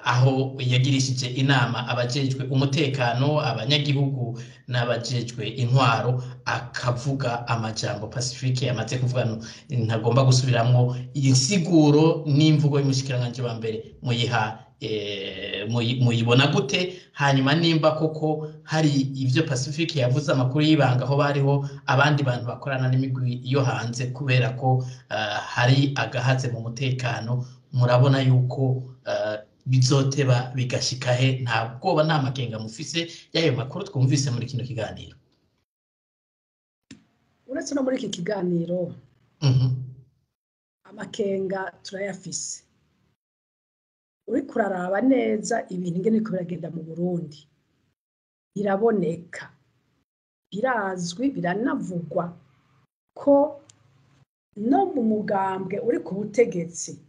aho yagirishije inama abajejwe umutekano, abanyagihugu n'abajejwe intwaro, akavuga amajambo Pacifique yamaze kuvuga ntagomba gusubiramwo. Insiguro n'imvugo y'umushikiranganje wa mbere muyiha muyibona gute? Hanyuma nimba koko hari ivyo Pacifique yavuze amakuru y'ibanga aho bariho abandi bantu bakorana n'imigwi yo hanze, kubera ko hari agahaze mu mutekano, murabona yuko bizoteba bigashika he? Nta bwoba nta makenga mufise y'ayo makuru twumvise muri kino kiganiro? Uretse no muri iki kiganiro, amakenga turayafise. Uri kuraraba neza ibintu ingene biriko biragenda mu Burundi, biraboneka, birazwi, biranavugwa ko no mu mugambwe uri ku butegetsi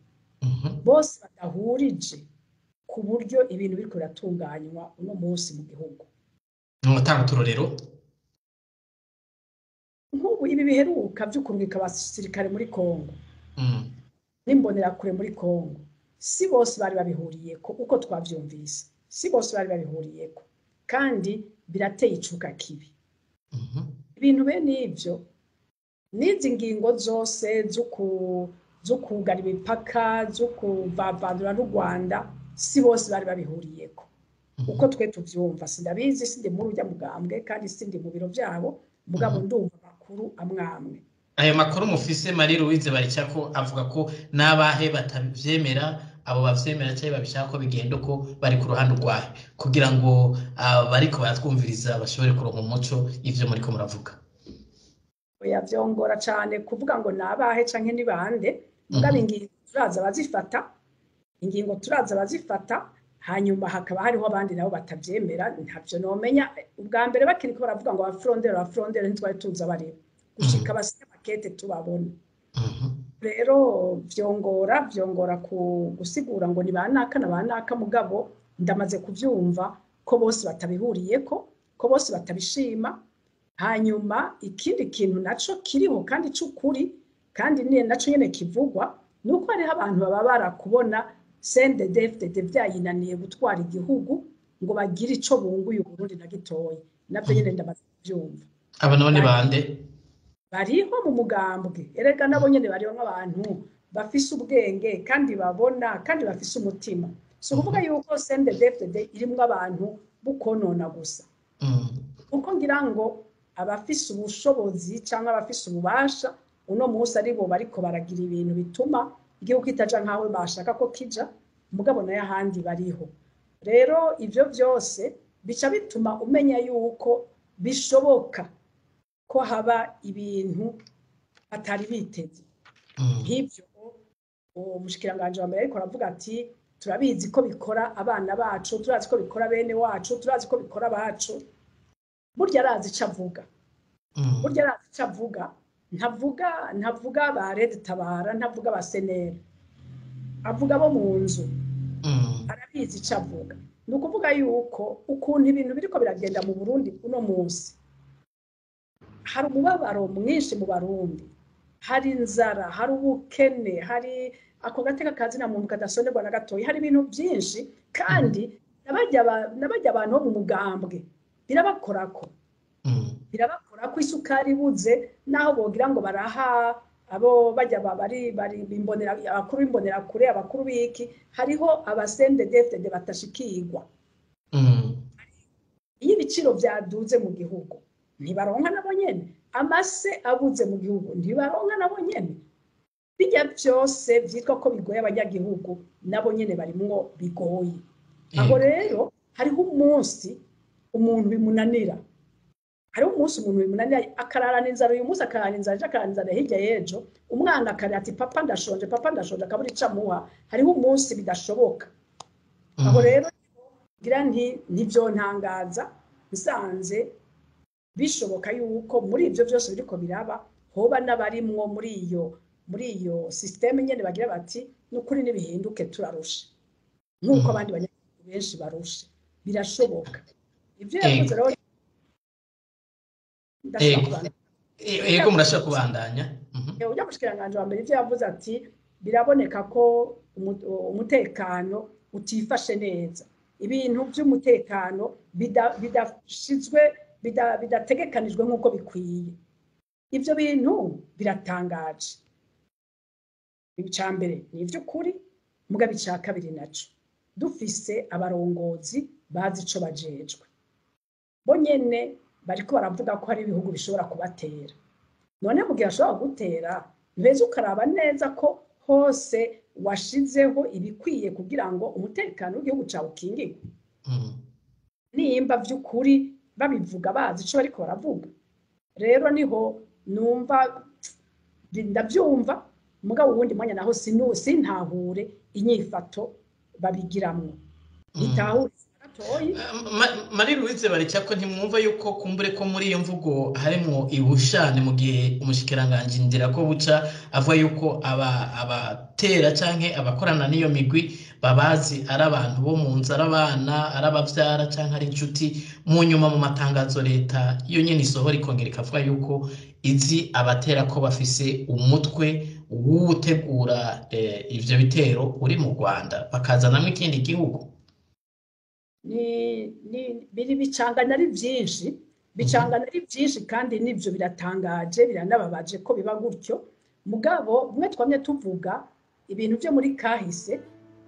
bose badahurije ku buryo ibintu biriko biratunganywa uno munsi mu gihugu. Mwotanga uturorero? Nk'ubu ibi biheruka vyo kurungika abasirikare muri Kongo n'imbonerakure muri Kongo, si bose bari babihuriyeko uko twavyumvise, si bose bari babihuriyeko, kandi birateye icuka kibi. Ibintu bene ivyo n'izi ngingo zose zo kugara imipaka, zo kuvavandura n'u Rwanda, si bose bari babihuriyeko uko twe tuvyumva. Sindabizi, sindi muri urya mugambwe kandi sindi mu biro vyabo, mugabo ndumva amakuru amwamwe. Ayo makuru mufise Marie Louise Baricako avuga ko n'abahe batavyemera, abo bavyemera cyangwa babishaka ko bigenda uko bari ku ruhande rwahe, kugira ngo bariko baratwumviriza bashobore kuronka umuco ivyo muriko muravuga. Oya, vyongora cane kuvuga ngo nabahe canke ni bande, mugabo ingingo turaza bazifata, ingingo turaza bazifata, Hanyuma hakaba hariho abandi nabo batavyemera. Ntavyo nomenya. Ubwa mbere bakiriko baravuga ngo abafrondere ntitwari tuzi abaribo gushika basinya makete tubabona. Rero vyongora gusigura ngo ni banaka na banaka, mugabo ndamaze kuvyumva ko bose batabihuriyeko, ko bose batabishima. Hanyuma ikindi kintu naco kiriho kandi c'ukuri kandi ni naco nyene kivugwa, nuko hariho abantu baba barakubona CNDD-FDD vyayinaniye gutwara igihugu ngo bagire ico bunguye Burundi na gitoyi, navyo nyene ndamaze kuvyumva. Aba none bande bariho mu mugambwe? Erega nabo nyene bariho nk'abantu bafise ubwenge kandi babona kandi bafise umutima. Si ukuvuga yuko CNDD-FDD irimwo abantu bukonona gusa, kuko ngira ngo abafise ubushobozi cyangwa abafise ububasha uno munsi aribo bariko baragira ibintu bituma igihugu kitaja nkawe bashaka ko kija, mugabo nayo ahandi bariho. Rero ivyo vyose bica bituma umenya yuko bishoboka ko haba ibintu batari biteze. Nk'ivyo umushikiranganji wa mbere ariko aravuga ati turabizi ko bikora abana bacu, turazi ko bikora bene wacu, turazi ko bikora abacu. Burya arazi ico avuga. Burya arazi ico avuga. Ntavuga ba Red Tabara, ntavuga ba Senera, avuga bo mu nzu. Arabizi ico avuga. Ni ukuvuga yuko ukuntu ibintu biriko biragenda mu Burundi uno munsi, hari umubabaro mwinshi mu Barundi, hari inzara, hari ubukene, hari ako gateka kazina muntu kadasonerwa na gatoyi, hari ibintu byinshi. Kandi n'abajya abantu bo mu mugambwe birabakorako. Birabakora ko isukari ibuze, naho bogira ngo baraha abo bajya bari imbonera, abakuru b'imbonera kure, abakuru biki, hariho aba CNDD-FDD batashikirwa. Iyo ibiciro vyaduze mu gihugu ntibaronka nabo nyene, amase abuze mu gihugu ntibaronka nabo nyene. Bijya byose vyitwa ko bigoye abanyagihugu, nabo nyene barimwo bigoye. Aho rero hariho umunsi umuntu bimunanira. Hariho umunsi umuntu bimunanira akararana inzara uyu munsi, akararana inzara ejo, akararana inzara hirya y'ejo, umwana akarira ati papa ndashonje, papa ndashonje, akabura ico amuha. Hariho umunsi bidashoboka. Aho rero ngira nti ntivyontangaza nsanze bishoboka yuko muri ivyo vyose biriko biraba hoba n'abarimwo muri iyo systeme nyene bagira bati nukuri nibihinduke turarushe nkuko abandi banyagihugu benshi barushe. Birashoboka. Ivyo yavuze rero. Ego murashaka kubandanya. Ujya mushikiranganje wa mbere ivyo yavuze ati biraboneka ko umutekano utifashe neza, ibintu by'umutekano bidashizwe bidategekanijwe nkuko bikwiye. Ivyo bintu biratangaje. Ica mbere ni ivy'ukuri, mugabo ica kabiri naco dufise abarongozi bazi ico bajejwe, bo nyene bariko baravuga ko hari ibihugu bishobora kubatera. None mu gihe ashobora gutera, mbese ukaraba neza ko hose washizeho ibikwiye kugira ngo umutekano w'igihugu cawe ukingirwe. Nimba vy'ukuri babivuga bazi ico bariko baravuga. Rero niho numva ndavyumva, mugabo uwundi mwanya naho sintahure inyifato babigiramwo. Nitahure. Marie Louise Baricako, ntimwumva yuko kumbure ko muri iyo mvugo harimwo ibushane mu gihe umushikiranganje Ndirakobuca avuga yuko abatera canke abakorana n'iyo migwi babazi ari abantu bo mu nzu, ari abana, ari abavyara canke ari inshuti. Mu nyuma mu matangazo leta yo nyene isohora ikongera ikavuga yuko izi abatera ko bafise umutwe w'utegura ivyo bitero uri mu Rwanda, bakazanamwo ikindi gihugu. Ni biri bicangana ari byinshi, bicangana ari byinshi kandi nivyo biratangaje, biranababaje ko biba gutyo. Mugabo mwe twamye tuvuga ibintu byo muri kahise,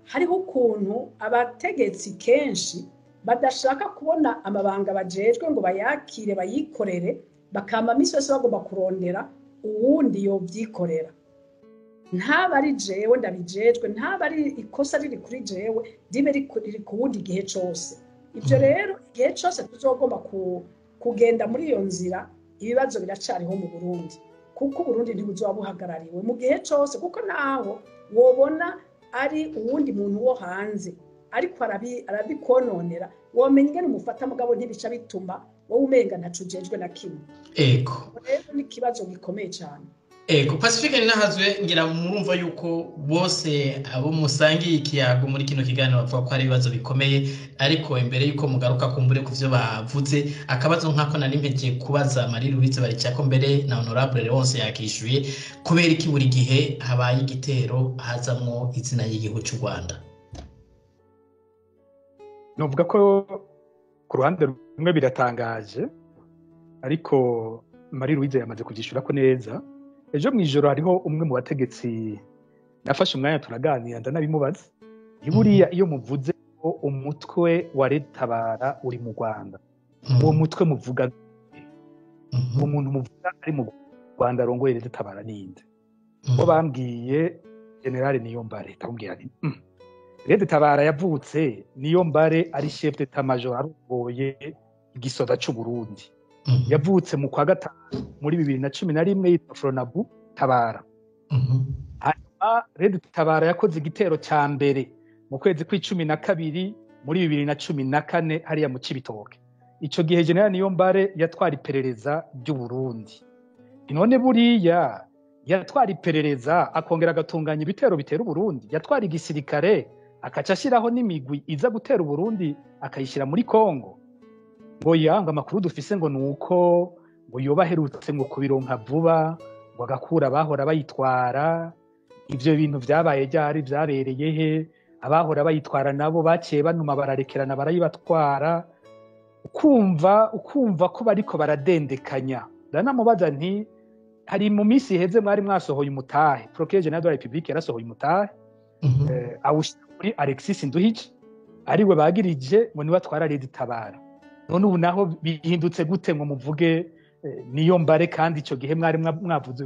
hariho ukuntu abategetsi kenshi badashaka kubona amabanga bajejwe ngo bayakire bayikorere, bakama misi yose bagomba kurondera uwundi yovyikorera. Ntaba ari jewe ndabijejwe, ntaba ari ikosa riri kuri jewe, ribe riri ku wundi gihe cose. Ivyo rero igihe cose tuzogomba kugenda muri iyo nzira, ibibazo biracariho mu Burundi, kuko Burundi ntibuzoba buhagarariwe mu gihe cose, kuko naho wobona ari uwundi muntu wo hanze ariko arabikononera, womenya ingene umufata mugabo ntibica bituma wowe umenga ntaco ujejwe na kimwe. Ego rero ni ikibazo gikomeye cyane. Ego Pacifique Ninahazwe, ngira murumva yuko bose abo musangiye ikiyago muri kino kiganiro bavuga ko ari ibibazo bikomeye, ariko imbere yuko mugaruka kumbure ku vyo bavuze, akabazo nkako nari mpegeye kubaza Marie Louise Baricako mbere na Honorable Leonce yakishuye, kubera iki buri gihe habaye igitero hazamwo izina y'igihugu cy'u Rwanda? Novuga ko ku ruhande rumwe biratangaje, ariko Marie Louise yamaze kuvyishura ko neza. Ejo mwijoro hariho umwe mu bategetsi nafashe umwanya turaganira ndanabimubaza, buriya iyo muvuze ko umutwe wa Red-Tabara uri mu Rwanda, uwo mutwe muvuga, uwo muntu muvuga ari mu Rwanda arongoye Red-Tabara ninde? Bo bambwiye General Niyombare. Ndamubwira nti Red-Tabara yavutse Niyombare ari chef d'état-major arongoye igisoda c'u Burundi. Yavutse mu kwa gatanu muri 2011 yitwa Fronabu Tabara. Hanyuma Red-Tabara yakoze igitero ca mbere mu kwezi kw'icumi na kabiri muri 2014 hariya mu Cibitoke. Ico gihe General Niyombare yatwara iperereza ry'u Burundi. None buriya yatwara iperereza akongera agatunganya ibitero bitera Burundi, yatwara igisirikare akaca ashiraho n'imigwi iza gutera Burundi akayishira muri Kongo. Ngo yanga amakuru dufise ngo nuko ngo yoba aherutse ngo kubironka vuba ngo agakura abahora bayitwara. Ivyo bintu vyabaye ryari, vyabereye he? Abahora bayitwara nabo baciye banuma bararekerana barayibatwara. Ukumva ko bariko baradendekanya. Ndanamubaza nti hari mu minsi iheze mwari mwasohoye umutahe, Procureur General de la République yarasohoye umutahe awushira kuri Alexis Nduhije ariwe bagirije ngo niwe atwara Red-Tabara. None ubu naho bihindutse gute ngo muvuge Niyombare, kandi ico gihe mwari mwavuze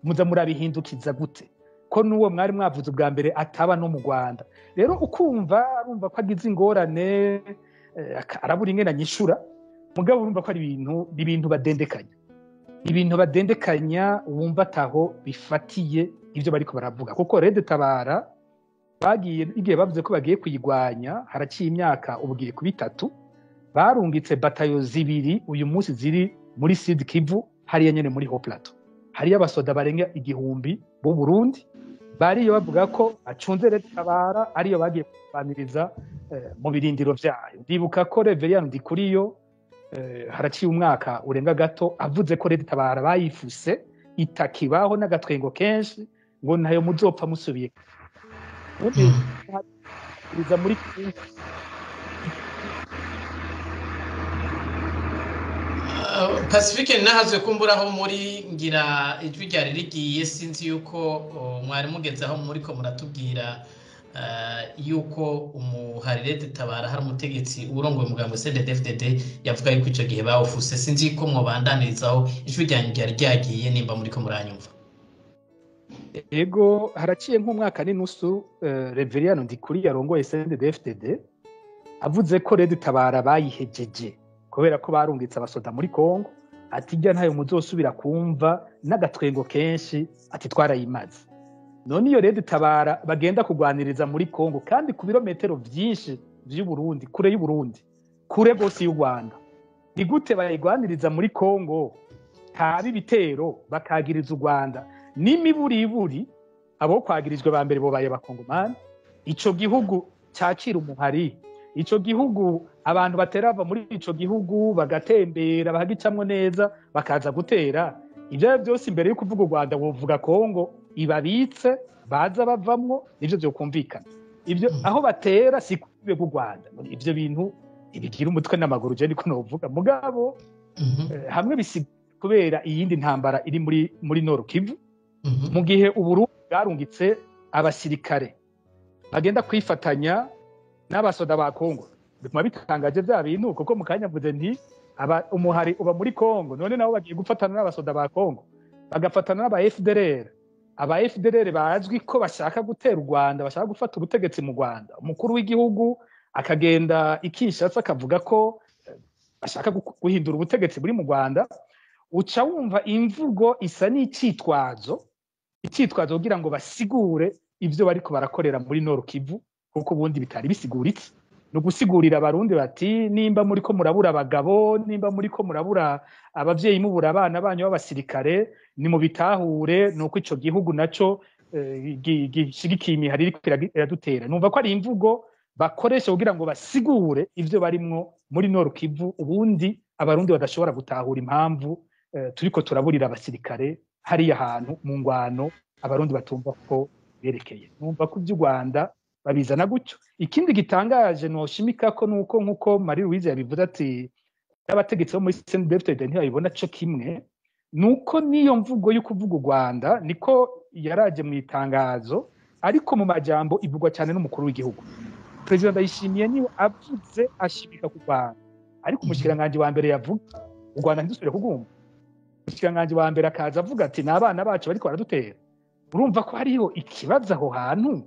muza murabihindukiza gute ko nuwo mwari mwavuze ubwa mbere ataba no mu Rwanda? Rero ukumva arumva ko agize ingorane, arabura ingene anyishura, mugabo urumva ko ari ibintu badendekanya, ibintu badendekanya wumva ataho bifatiye ivyo bariko baravuga. Kuko Red-Tabara bagiye igihe bavuze ko bagiye kuyigwanya haraciye imyaka ubugiye ku bitatu, barungitse batayo zibiri uyu munsi ziri muri Sud Kivu hariya nyene muri Haut Plateau. Hariya abasoda barenga 1000 b'u Burundi bariyo bavuga ko acunze Red-Tabara, ariyo bagiye kubaniriza mu birindiro vyayo. Ndibuka ko Reverien Ndikuriyo haraciye umwaka urenga gato avuze ko Red-Tabara bayifuse itakibaho n'agatwengo kenshi, ngo ntayo muzopfa musubiye. Muri Pacifique Ninahazwe, kumburaho muri ngira ijwi ryari rigiye, sinzi yuko mwari mugeze aho muriko muratubwira yuko umuhari Red-Tabara hari umutegetsi urongoye umugambi CNDD-FDD yavuga yuko ico gihe bawufuse. Sinzi ko mwobandanirizaho, ijwi ryanyu ryari ryagiye nimba muriko muranyumva. Ego haraciye nk'umwaka n'inusu Reverien Ndikuri yarongoye CNDD-FDD avuze ko Red-Tabara bayihejeje kubera ko barungitse abasoda muri Kongo, ati jya ntayo muzosubira kumva n'agatwengo kenshi, ati twarayimaze. None iyo Red-Tabara bagenda kugwaniriza muri Kongo kandi ku birometero vyinshi vy'u Burundi, kure y'u Burundi, kure gose y'u Rwanda, ni gute bayigwaniriza muri Kongo haba ibitero bakagiriza u Rwanda n'imiburiburi? Abo kwagirijwe ba mbere bobaye abakongomani. Ico gihugu cakira umuhari, ico gihugu abantu baterava muri ico gihugu bagatembera bahagicamwo neza bakaza gutera. Ivyo byose imbere yo kuvuga u Rwanda wovuga Kongo ibabitse baza bavamwo, nivyo byokumvikana. Ivyo aho batera si kube bw'u Rwanda. Ivyo bintu ibigira umutwe n'amaguru je niko novuga. Mugabo hamwe bisi kubera iyindi ntambara iri muri Nord Kivu, mu gihe Uburundi bwarungitse abasirikare bagenda kwifatanya n'abasoda ba Kongo. Bituma bitangaje bya bintu, kuko mu kanya mvuze nti umuhari uba muri Kongo, none nabo bagiye gufatana n'abasoda ba Kongo, bagafatana n'aba FDLR. Aba FDLR bazwi ko bashaka gutera u Rwanda, bashaka gufata ubutegetsi mu Rwanda. Umukuru w'igihugu akagenda ikishasa akavuga ko bashaka guhindura ubutegetsi buri mu Rwanda. Uca wumva imvugo isa n'icitwazo, icitwazo kugira ngo basigure ivyo bariko barakorera muri Nord Kivu. Kuko ubundi bitari bisiguritse. No gusigurira abarundi bati nimba muri ko murabura abagabo, nimba muri ko murabura abavyeyi, mubura abana banyu b'abasirikare, ni mu bitahure nuko ico gihugu naco gishigikiye imihari iriko iradutera. Numva ko ari imvugo bakoresha kugira ngo basigure ivyo barimwo muri Nord Kivu, ubundi abarundi badashobora gutahura impamvu turiko turaburira abasirikare hariya hantu mu ngwano abarundi batumva ko berekeye. Numva ko ivy'u Rwanda babizana gutyo. Ikindi gitangaje noshimika ko nuko nkuko Marie Louise yabivuze ati abategetsi bo muri CNDD-FDD ntibabibona co kimwe, nuko niyo mvugo yo kuvuga u Rwanda niko yaraje mu itangazo, ariko mu majambo ivugwa cyane n'umukuru w'igihugu. President Ndayishimiye niwe avuze ashimika ku Rwanda, ariko umushikiranganje wa mbere yavuga u Rwanda ntidusubire kugumva. Umushikiranganje wa mbere akaza avuga ati n'abana bacu bariko baradutera. Urumva ko hariho ikibazo aho hantu.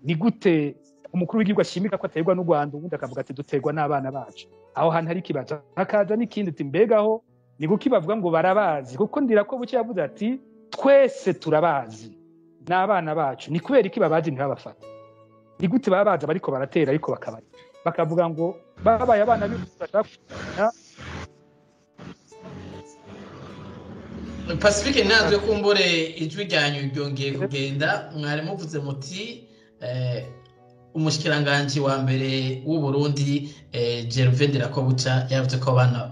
Ni gute umukuru w'igihugu ashimika ko aterwa n'u Rwanda, ubundi akavuga ati duterwa n'abana bacu? Aho hantu hari ikibazo. Hakaza n'ikindi ati mbegaho ni kuki bavuga ngo barabazi? Kuko ndira ko buke yavuze ati twese turabazi n'abana bacu, ni kubera iki babazi ntibabafate? Ni gute babaza bariko baratera ariko bakabari bakavuga ngo babaye abana b'ibashaka? Pacifique nanzwe kumbure ijwi ryanyu ryongeye kugenda. Mwari muvuze muti umushikiranganje wa mbere w'u Burundi Gervais Ndirakobuca yavuze ko abana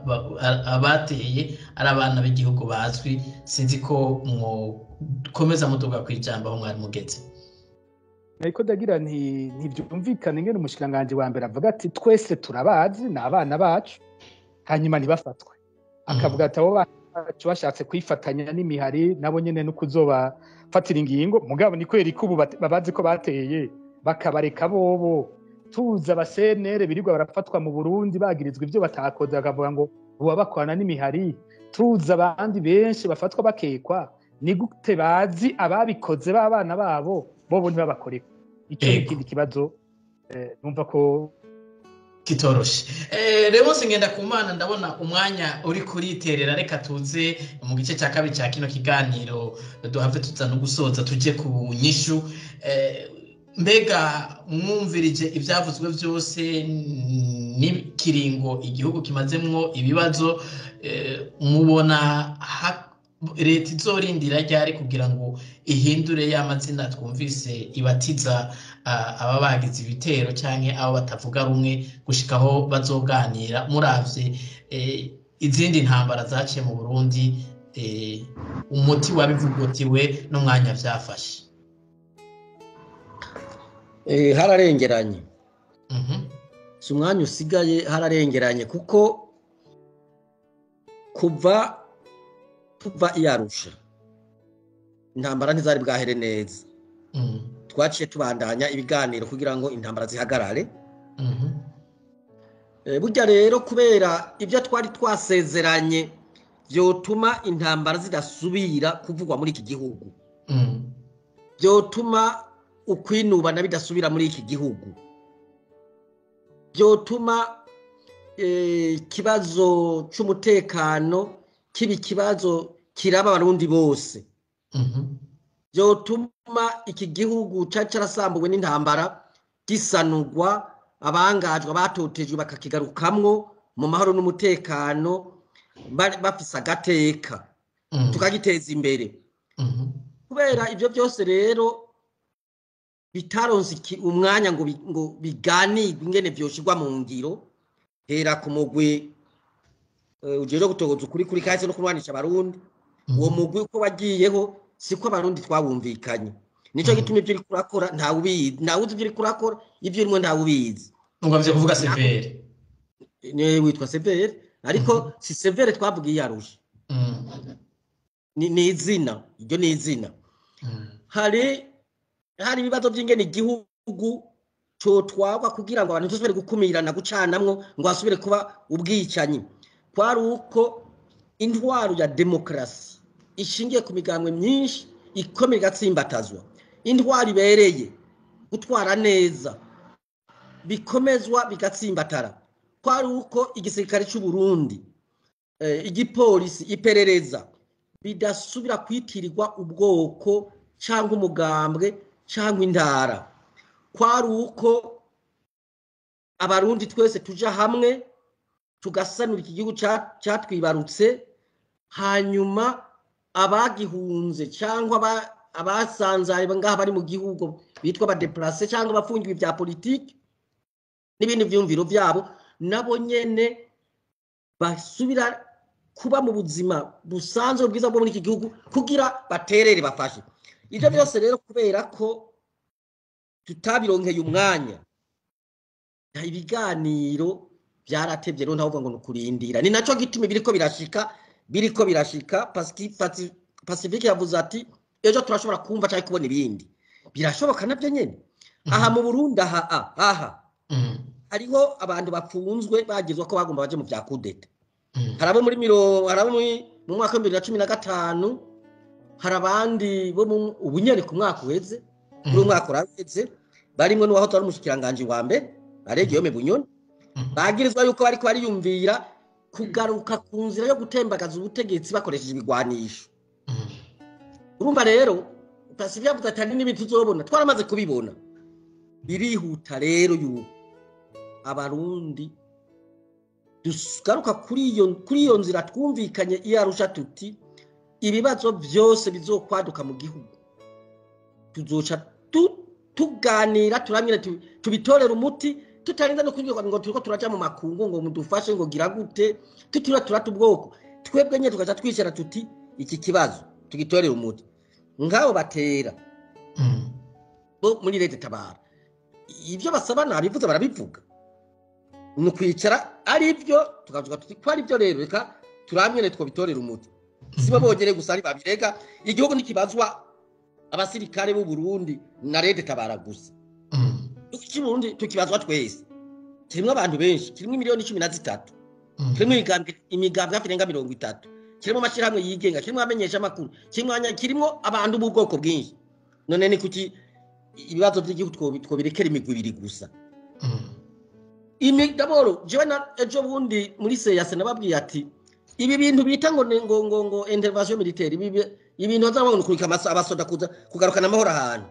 abateye ari abana b'igihugu bazwi. Sinzi ko mwokomeza muduga kwijamba aho mwari mugeze. Ariko ndagira ntibyumvikane ngene umushikiranganje wa mbere avuga ati twese turabazi n'abana bacu, hanyuma ntibafatwe. Akavuga ati abo bacu bashatse kwifatanya n'imihari nabo nyene no kuzoba fatira ingingo, mugabo ni kweri ko ubu babazi ko bateye bakabareka bobo. Tuza abasenere birirwa barafatwa mu Burundi bagirizwa ivyo batakoze bakavuga ngo buba bakwana n'imihari. Tuza abandi benshi bafatwa bakekwa, ni gute bazi ababikoze b'abana babo bobo ntibabakoreka? Ico ni ikindi kibazo numva ko kitoroshe. Rero ngenda kumana ndabona umwanya uri kuriterera, reka tuze mu gice cya kabiri cya kino kiganiro duhave tuza no gusoza tuje ku nyishu. Mbega mwumvirije ivyavuzwe vyose n'ikiringo igihugu kimazemwo ibibazo, mubona leta izorindira ryari kugira ngo ihindure ya mazina twumvise ibatiza aba bagize ibitero canke abo batavuga rumwe gushikaho bazoganira? Muravye izindi ntambara zaciye mu Burundi, umuti wabivugotiwe n'umwanya vyafashe. Hararengeranye. Si umwanya usigaye, hararengeranye kuko kuva iyarusha intambara ntizari bwahere neza. Twaciye tubandanya ibiganiro kugira ngo intambara zihagarare. Burya rero kubera ibyo twari twasezeranye byotuma intambara zidasubira kuvugwa muri iki gihugu, byotuma ukwinubana bidasubira muri iki gihugu, byotuma ikibazo c'umutekano kiba ikibazo kiraba abarundi bose, byotuma iki gihugu carasambuwe n'intambara gisanurwa, abangajwe abatotejwe bakakigarukamwo mu mahoro n'umutekano bafise agateka, tukagiteza imbere. Kubera ibyo byose rero bitaronse umwanya ngo biganirwe ingene vyoshirwa mu ngiro, hera ku mugwi ujejwe gutogoza ukuri kuri kahise no kurwanisha abarundi. Uwo mugwi uko wagiyeho siko abarundi twabumvikanye. Nico gituma ivyo uriko urakora ntawubizi, ntawuzi ivyo uriko urakora, ivyo urimwo ntawubizi. Ngomvye kuvuga Severe. Ne witwa Severe, ariko si Severe twavugiye Arusha. Ni izina, iryo ni izina. Hari ibibazo by'ingene igihugu cotwagwa kugira ngo abantu ntibasubire gukumirana gucanamwo ngo hasubire kuba ubwicanyi. Kwari uko intwaro ya demokrasi ishingiye ku migambwe myinshi ikomeye igatsimbatazwa, intwaro ibereye gutwara neza bikomezwa bigatsimbatara. Kwari uko igisirikare cy'u Burundi, igipolisi, iperereza bidasubira kwitirirwa ubwoko cyangwa umugambwe cyangwa intara. Kwari uko Abarundi twese tuja hamwe tugasanura iki gihugu cyatwibarutse, hanyuma abagihunze cyangwa abasanzaye ngaha bari mu gihugu bitwa abadeplase cyangwa abafungiwe bya politiki n'ibindi vyumviro byabo, nabo nyene basubira kuba mu buzima busanzwe bwiza bwo muri iki gihugu kugira baterere bafashe. Ibyo byose rero kubera ko tutabironkeye umwanya, ibiganiro byaratevye rero ntavuga ngo nukurindira. Ni naco gituma biriko birashika. Pacifique yavuze ati ejo turashobora kumva cyangwa kubona ibindi, birashoboka nabyo nyene. Aha mu Burundi aha hariho abantu bapfunzwe bagizwe ko bagomba baje mu vya kudeta. Harabo muri harabo mu mwaka wa 2015, hari abandi bo ubunyene ku mwaka uheze, kuri umwaka uraheze, barimwe n'uwaho twari umushikiranganje wa mbere Aregiyome Bunyoni, bagirizwa yuko bariko bariyumvira kugaruka ku nzira yo gutembagaza ubutegetsi bakoresheje ibigwanisho. Urumva rero Pacifique yavuze ati hari n'ibintu tuzobona, twaramaze kubibona. Birihuta rero yuko Abarundi dugaruka kuri iyo nzira twumvikanye iyo Arusha, tuti ibibazo byose bizokwaduka mu gihugu tuzoca tuganira, turamira, tubitorera umuti, tutarinda no kugira ngo turiko turaja mu makungu ngo mudufashe ngo gira gute, tutura turata ubwoko. Twebwe nye tukaca twicara tuti iki kibazo tugitorera umuti. Ngabo batera bo muri Leta Tabara ibyo basaba nabivuze barabivuga, ni kwicara ari byo tukavuga tuti ko ari byo rero reka turamye two bitorera umuti. Sibo bogere gusa ari babirega, igihugu nikibazwa abasirikare b'u Burundi na Leta Tabara gusa. Ikiburundi tukibazwa twese, kirimo abantu benshi, kirimo miliyoni 13, kirimo imigambwe afirenga 30, kirimo amashirahamwe yigenga, kirimo amenyesha makuru, kirimo abantu b'ubwoko bwinshi. None ni kuki ibibazo by'igihugu twobirekera imigwi ibiri gusa? Imigaboro jewe na ejo bundi muri seyase nababwiye ati ibi bintu bita ngo ngo intervention militaire, ibi ibintu bazabona kurika abasoda kuza kugarukana amahoro ahantu,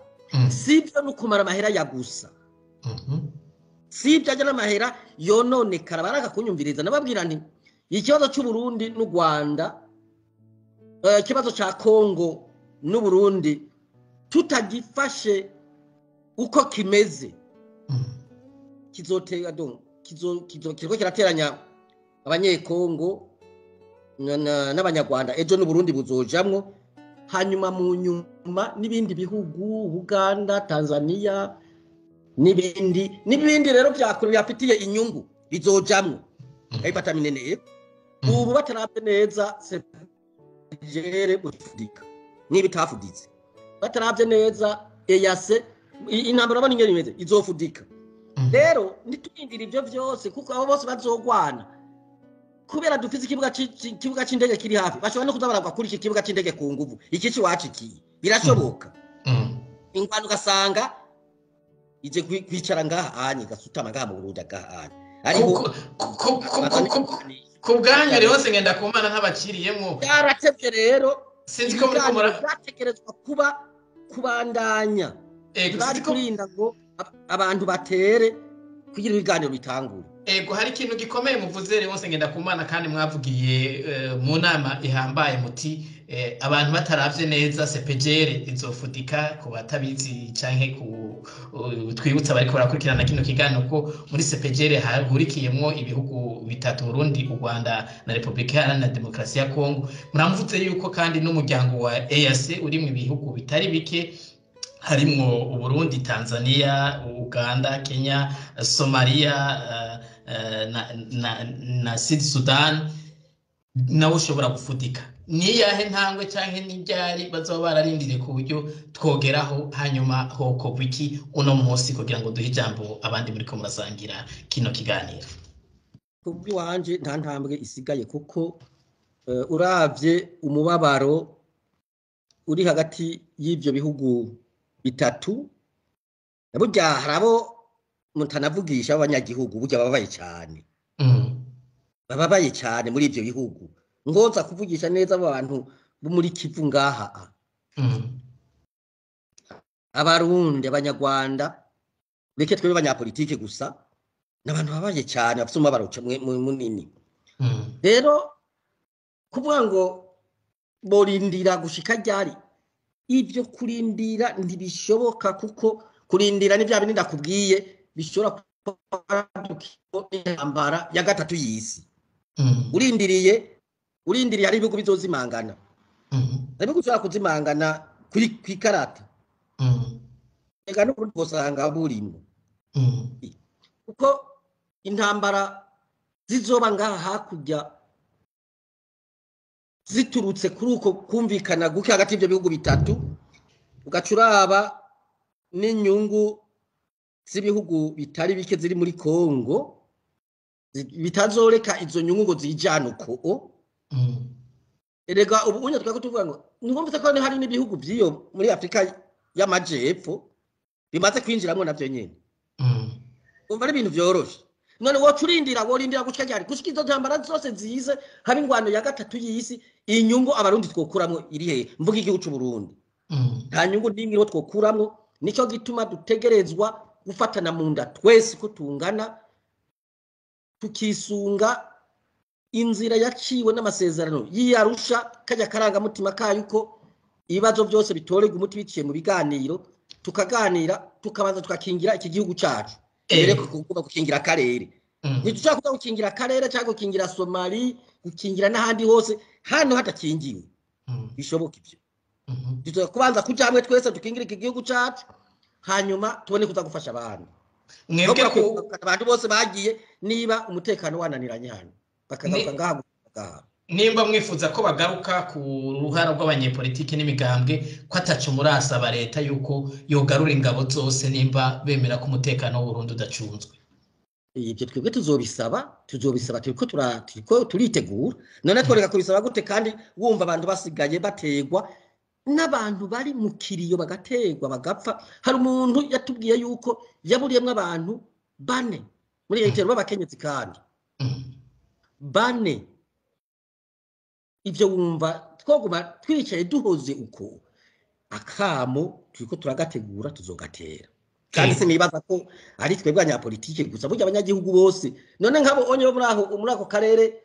sibyo no kumara amahera ya gusa, sibyo ajya n'amahera yononekara. Baraka kunyumviriza nababwira nti ikibazo cy'u Burundi n'u Rwanda, ikibazo ca Kongo n'u Burundi tutagifashe uko kimeze, kizotera donc kiriko kirateranya abanyekongo n'abanyarwanda, ejo n'u Burundi buzojamwo, hanyuma mu nyuma n'ibindi bihugu, Uganda, Tanzania n'ibindi rero byakuru byafitiye inyungu bizojamwo. Ayifata minene ubu batarabye neza CPGL bufudika n'ibitafuditse, batarabye neza EAC intambara bana ingene imeze izofudika. Rero nitwindira ibyo byose kuko abo bose bazogwana kubera dufise ikibuga c'indege kiri hafi, bashobora no kuzabaragwa kuri iki kibuga c'indege ku nguvu, iki ciwacikiye birashoboka. Ingwano ugasanga ije kwicara ngaha anye gasutama ngaha mu Burundi ngaha anye. Ariko ku bwanyu rero ngenda kumana nk'abakiriyemwo byaratevye rero, sinzi ko muri kumura byatekerezwa kuba kubandanya bari kurinda ngo abantu batere kugira ibiganiro bitangure. Ego, hari ikintu gikomeye muvuze rero ngenda kumana, kandi mwavugiye mu nama ihambaye muti abantu bataravye neza CPGL izofudika. Ku batabizi canke ku twibutsa bariko barakurikirana kino kiganiro ko muri CPGL hahurikiyemwo ibihugu bitatu, Burundi, u Rwanda na Republika Iharanira Demokarasi ya Kongo. Muramuvuze yuko kandi n'umuryango wa EAC uri mu bihugu bitari bike, harimwo Uburundi, Tanzania, Uganda, Kenya, Somalia na Sud Sudan, nawe ushobora gufudika. Ni yahe ntangwe canke n'iryari bazoba bararindiriye ku buryo twogeraho, hanyuma hokorwa iki uno munsi kugira ngo duhe ijambo abandi muriko murasangira kino kiganiro? Kubw'iwanje nta ntambwe isigaye, kuko uravye umubabaro uri hagati y'ivyo bihugu bitatu, burya harabo mutanavugisha abanyagihugu, burya bababaye cyane, bababaye cyane muri ivyo bihugu. Ngoza kuvugisha neza abantu bo muri Kivu ngaha, Abarundi, Abanyarwanda, reke twebe abanyapolitike gusa, N'abantu babaye cyane, bafite umubabaro munini. Rero kuvuga ngo borindira gushika ryari, ibyo kurindira ntibishoboka, kuko kurindira ni bya bindi ndakubwiye bishobora kwaduka intambara ya gatatu y'isi. Urindiriye hari ibihugu bizozimangana, hari ibihugu bishobora kuzimangana kw'ikarata, ega n'ubundi bwosanga burimo, kuko intambara zizoba ngaha hakurya ziturutse kuri uko kumvikana guke hagati y'ibyo bihugu bitatu, ugaca uraba n'inyungu z'ibihugu bitari bike ziri muri Kongo bitazoreka izo nyungu ngo zijane uko. Erega ubu unye twako tuvuga ngo ntiwumvise ko hari n'ibihugu by'iyo muri Afrika y'Amajepfo bimaze kwinjiramwo navyo nyene. Umva ari ibintu vyoroshe. None woca urindira, worindira gushika ryari? Gushika izo ntambara zose zize, haba ingwano ya gatatu y'isi, inyungu abarundi twokuramwo iri hehe? Mvuga igihugu c'u Burundi. Nta nyungu n'imwe iriho twokuramwo, nico gituma dutegerezwa gufatana mu nda twese ko tungana, tukisunga inzira yaciwe n'amasezerano y'Arusha, kajya karangamutima kayo ko ibibazo byose bitorerwa umuti biciye mu biganiro, tukaganira, tukabanza tukakingira iki gihugu cacu. Mbere kuvuga gukingira akarere, ntitushobora kuza gukingira akarere cyangwa gukingira Somali, gukingira n'ahandi hose hano hadakingiwe. Bishoboka ibyo. Dushobora kubanza kuja hamwe twese dukingira iki gihugu cacu, hanyuma tubone kuza gufasha abantu. Mwebwe ko abantu bose bagiye, niba umutekano wananiranye hano bakagaruka ngaha ngaha. Nimba mwifuza ko bagaruka ku ruhara rw'abanyepolitiki n'imigambwe, ko ataco murasaba leta yuko yogarura ingabo zose nimba bemera ko umutekano w'Uburundi udacunzwe? Ibyo twebwe tuzobisaba, turiko turitegura. None tworeka kubisaba gute kandi wumva abantu basigaye bategwa n'abantu bari mu kiriyo bagategwa bagapfa? Hari umuntu yatubwiye yuko yaburiyemwo abantu bane muri iyo gitero b'abakenyezi, kandi bane. Ibyo wumva twoguma twicaye duhoze uko akamo turiko turagategura, tuzogatera. Kandi sinibaza ko ari twebwe abanyapolitike gusa, burya abanyagihugu bose. None nk'abo onye bo muri ako karere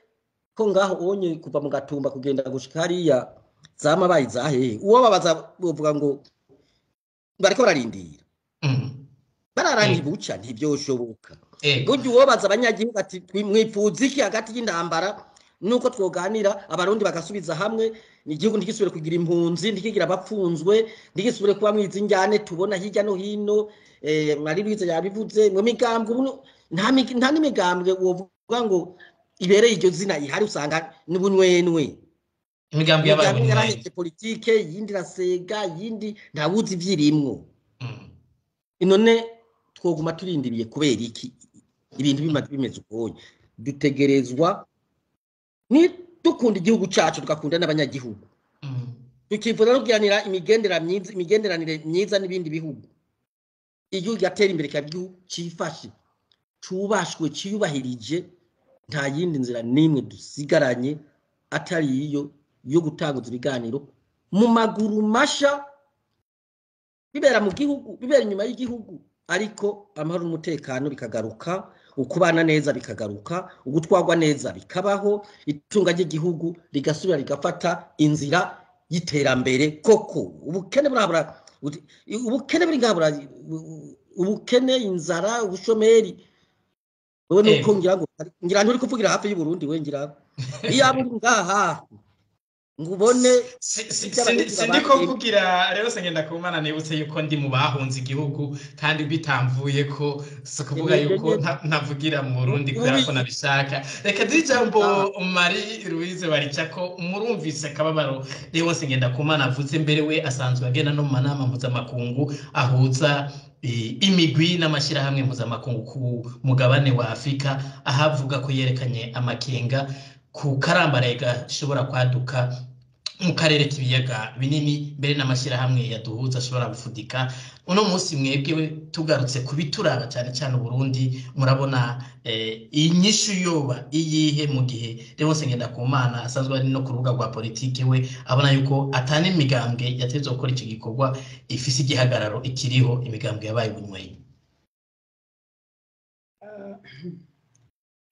ko ngaho onye kuva mu Gatumba kugenda gushika hariya zamabaye zahehe, uwo babaza bovuga ngo bariko bararindira, bararanibuca, ntivyoshoboka. Burya uwo baza abanyagihugu ati mwipfuza iki hagati y'intambara, nuko twoganira abarundi bagasubiza hamwe, igihugu ntigisubire kugira impunzi, ntikigira abapfunzwe, ntigisubire kuba mwizi njyane tubona hirya no hino. Marie Louise yabivuze mu migambwe, ubu nta n'imigambwe wovuga ngo ibereye iryo zina ihari, usanga n'ubunwenwe. Imigambwe yabaye yaraheze politike, yindi irasega, yindi ntawuzi ivyirimwo. None twoguma turindiriye kubera iki ibintu bimeze ukonye? Dutegerezwa ni dukunda igihugu cacu, tugakunda n'abanyagihugu, tukifuza no kugiranira imigenderanire myiza n'ibindi bihugu. Igihugu gatera imbere kaba igihugu cifashe, cubashwe, ciyubahirije. Nta yindi nzira n'imwe dusigaranye atari iyo yo gutanguza ibiganiro mu maguru masha, bibera mu gihugu, bibera inyuma y'igihugu, ariko amahoro n'umutekano bikagaruka, ukubana neza bikagaruka, ugutwarwa neza bikabaho, itunga ry'igihugu rigasubira rigafata inzira y'iterambere koko. Ubukene burabura, ubukene buri ngabura, ubukene, inzara, ubushomeri. Wewe nuko ngira ngo ngira nturi kuvugira hafi y'u Burundi, we ngira iyo uri ngaha ngubone. Sindiko mvugira rero sengenda kumana, nibutse yuko ndi mu bahunze igihugu kandi bitamvuye ko si kuvuga yuko ntavugira mu Burundi kubera ko nabishaka. Reka duhe ijambo Marie Louise Baricako. Murumvise akababaro rero sengenda kumana avuze, mbere we asanzwe agenda no mu manama mpuzamakungu ahuza imigwi n'amashyirahamwe mpuzamakungu ku mugabane wa Afrika, aho avuga ko yerekanye amakenga ku karambaraye gashobora kwaduka mu karere k'ibiyaga binini, mbere n'amashyirahamwe yaduhuza ashobora gufudika. Uno munsi mwebwe tugarutse kubituraba cyane cyane Uburundi, murabona inyishu yoba iyihe mu gihe Leonce Ngendakumana asanzwe ari no ku rubuga rwa politike, we abona yuko atana imigambwe yatezwe gukora iki gikorwa ifise igihagararo ikiriho, imigambwe yabaye bunyweyi?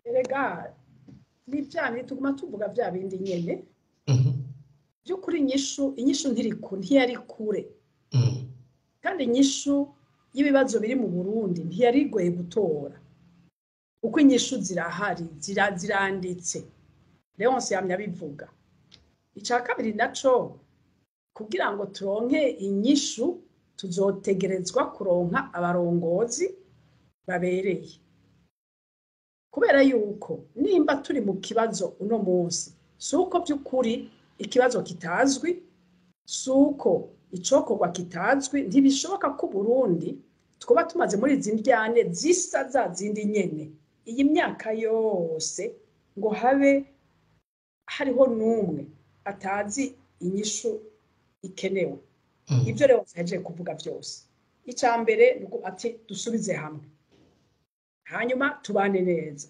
Erega ni bya bindi tuguma tuvuga, bya bindi nyene by'ukuri. Inyishu ntiyari kure, kandi inyishu y'ibibazo biri mu Burundi ntiyari igoye gutora, kuko inyishu zirahari, ziranditse. Leonce yamye abivuga. Icya kabiri naco, kugira ngo turonke inyishu tuzotegerezwa kuronka abarongozi babereye, kubera yuko nimba turi mu kibazo uno munsi, si uko by'ukuri ikibazo kitazwi, si uko icokorwa kitazwi. Ntibishoboka ko Burundi twaba tumaze muri izi ndyane zisa za zindi nyene iyi myaka yose ngo habe hariho n'umwe atazi inyishu ikenewe. Ibyo rero yaje kuvuga byose, icya mbere ni uko ati dusubize hamwe, hanyuma tubane neza,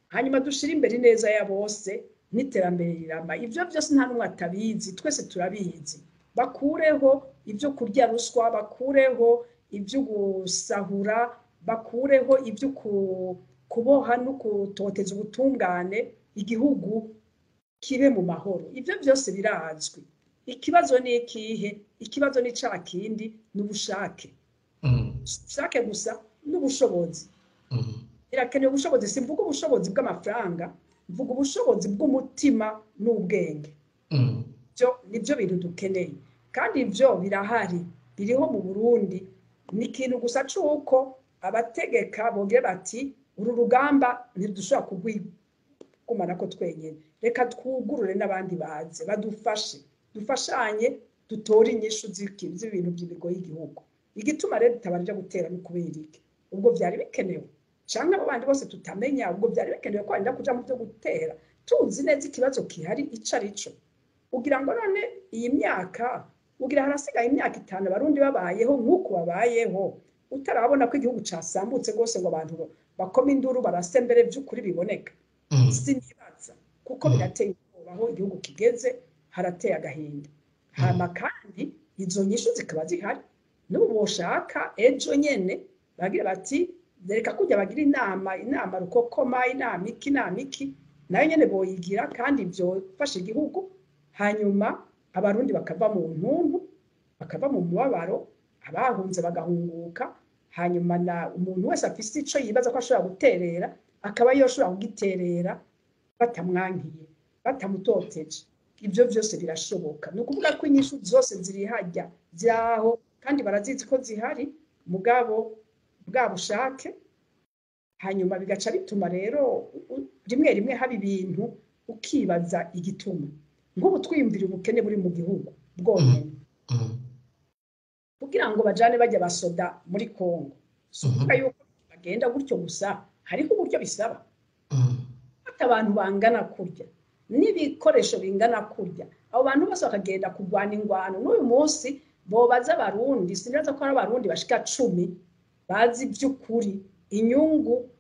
hanyuma dushire imbere neza ya bose n'iterambere rirama. Ibyo byose nta n'umwe atabizi, twese turabizi. Bakureho ibyo kurya ruswa, bakureho ibyo gusahura, bakureho ibyo kuboha no gutoteza ubutungane, igihugu kibe mu mahoro. Ibyo byose birazwi. Ikibazo ni ikihe? Ikibazo ni ca kindi, n'ubushake. Ubushake gusa n'ubushobozi. Birakenewe ubushobozi. Simvuga ubushobozi bw'amafaranga, mvuga ubushobozi bw'umutima n'ubwenge. Byo nibyo bintu dukeneye, kandi ibyo birahari, biriho mu Burundi. Ni ikintu gusa c'uko abategeka bongera bati uru rugamba ntidushobora kugumana ko twenyine, reka twugurure n'abandi baze badufashe, dufashanye, dutore inyishu z'ibintu by'ibigoye igihugu. Igituma rero tutabanje gutera ni kubera iki? Ubwo byari bikenewe, canke abo bandi bose tutamenya? Ubwo byari bikenewe ko barinda kuja mu byo gutera tuzi neza ikibazo kihari ico ari co? Ugira ngo none iyi myaka, ugira harasigaye imyaka 5 Abarundi babayeho nk'uko babayeho, utarabona ko igihugu casambutse rwose, ngo abantu bakoma induru barase mbere by'ukuri biboneka? Sinibaza, kuko birateye ubwoba aho igihugu kigeze, harateye agahinda. Hama kandi izo nyishu zikaba zihari n'ubu, boshaka ejo nyene bagira bati reka kujya bagira inama rukokoma, inama iki, inama iki, nayo nyene boyigira, kandi byofasha igihugu. Hanyuma Abarundi bakava mu ntuntu, bakava mu mubabaro, abahunze bagahunguka, hanyuma na umuntu wese afise ico yibaza ko ashobora guterera akaba yoshobora kugiterera batamwankiye, batamutoteje. Ibyo byose birashoboka. Ni ukuvuga ko inyishu zose ziri hajya, ziri aho, kandi barazizi ko zihari, mugabo bwa bushake. Hanyuma bigaca bituma rero rimwe rimwe haba ibintu ukibaza igituma. Nk'ubu twiyumvira ubukene buri mu gihugu bwonyine, kugira ngo bajane bajya basoda muri Kongo, si ukuvuga yuko bagenda gutyo gusa, hariho uburyo bisaba. Fata abantu bangana kurya n'ibikoresho bingana kurya, abo bantu bose bakagenda kurwana ingwano. N'uyu munsi bobaza Abarundi, sinibaza ko hari Abarundi bashika 10 bazi by'ukuri inyungu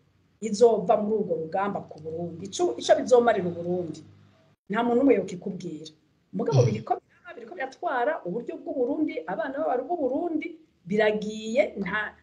izova muri urwo rugamba ku Burundi, ico bizomarira Uburundi. Nta muntu umwe yokikubwira. Mugabo biriko biratwara uburyo bw'Uburundi, abana b'Uburundi biragiye, nta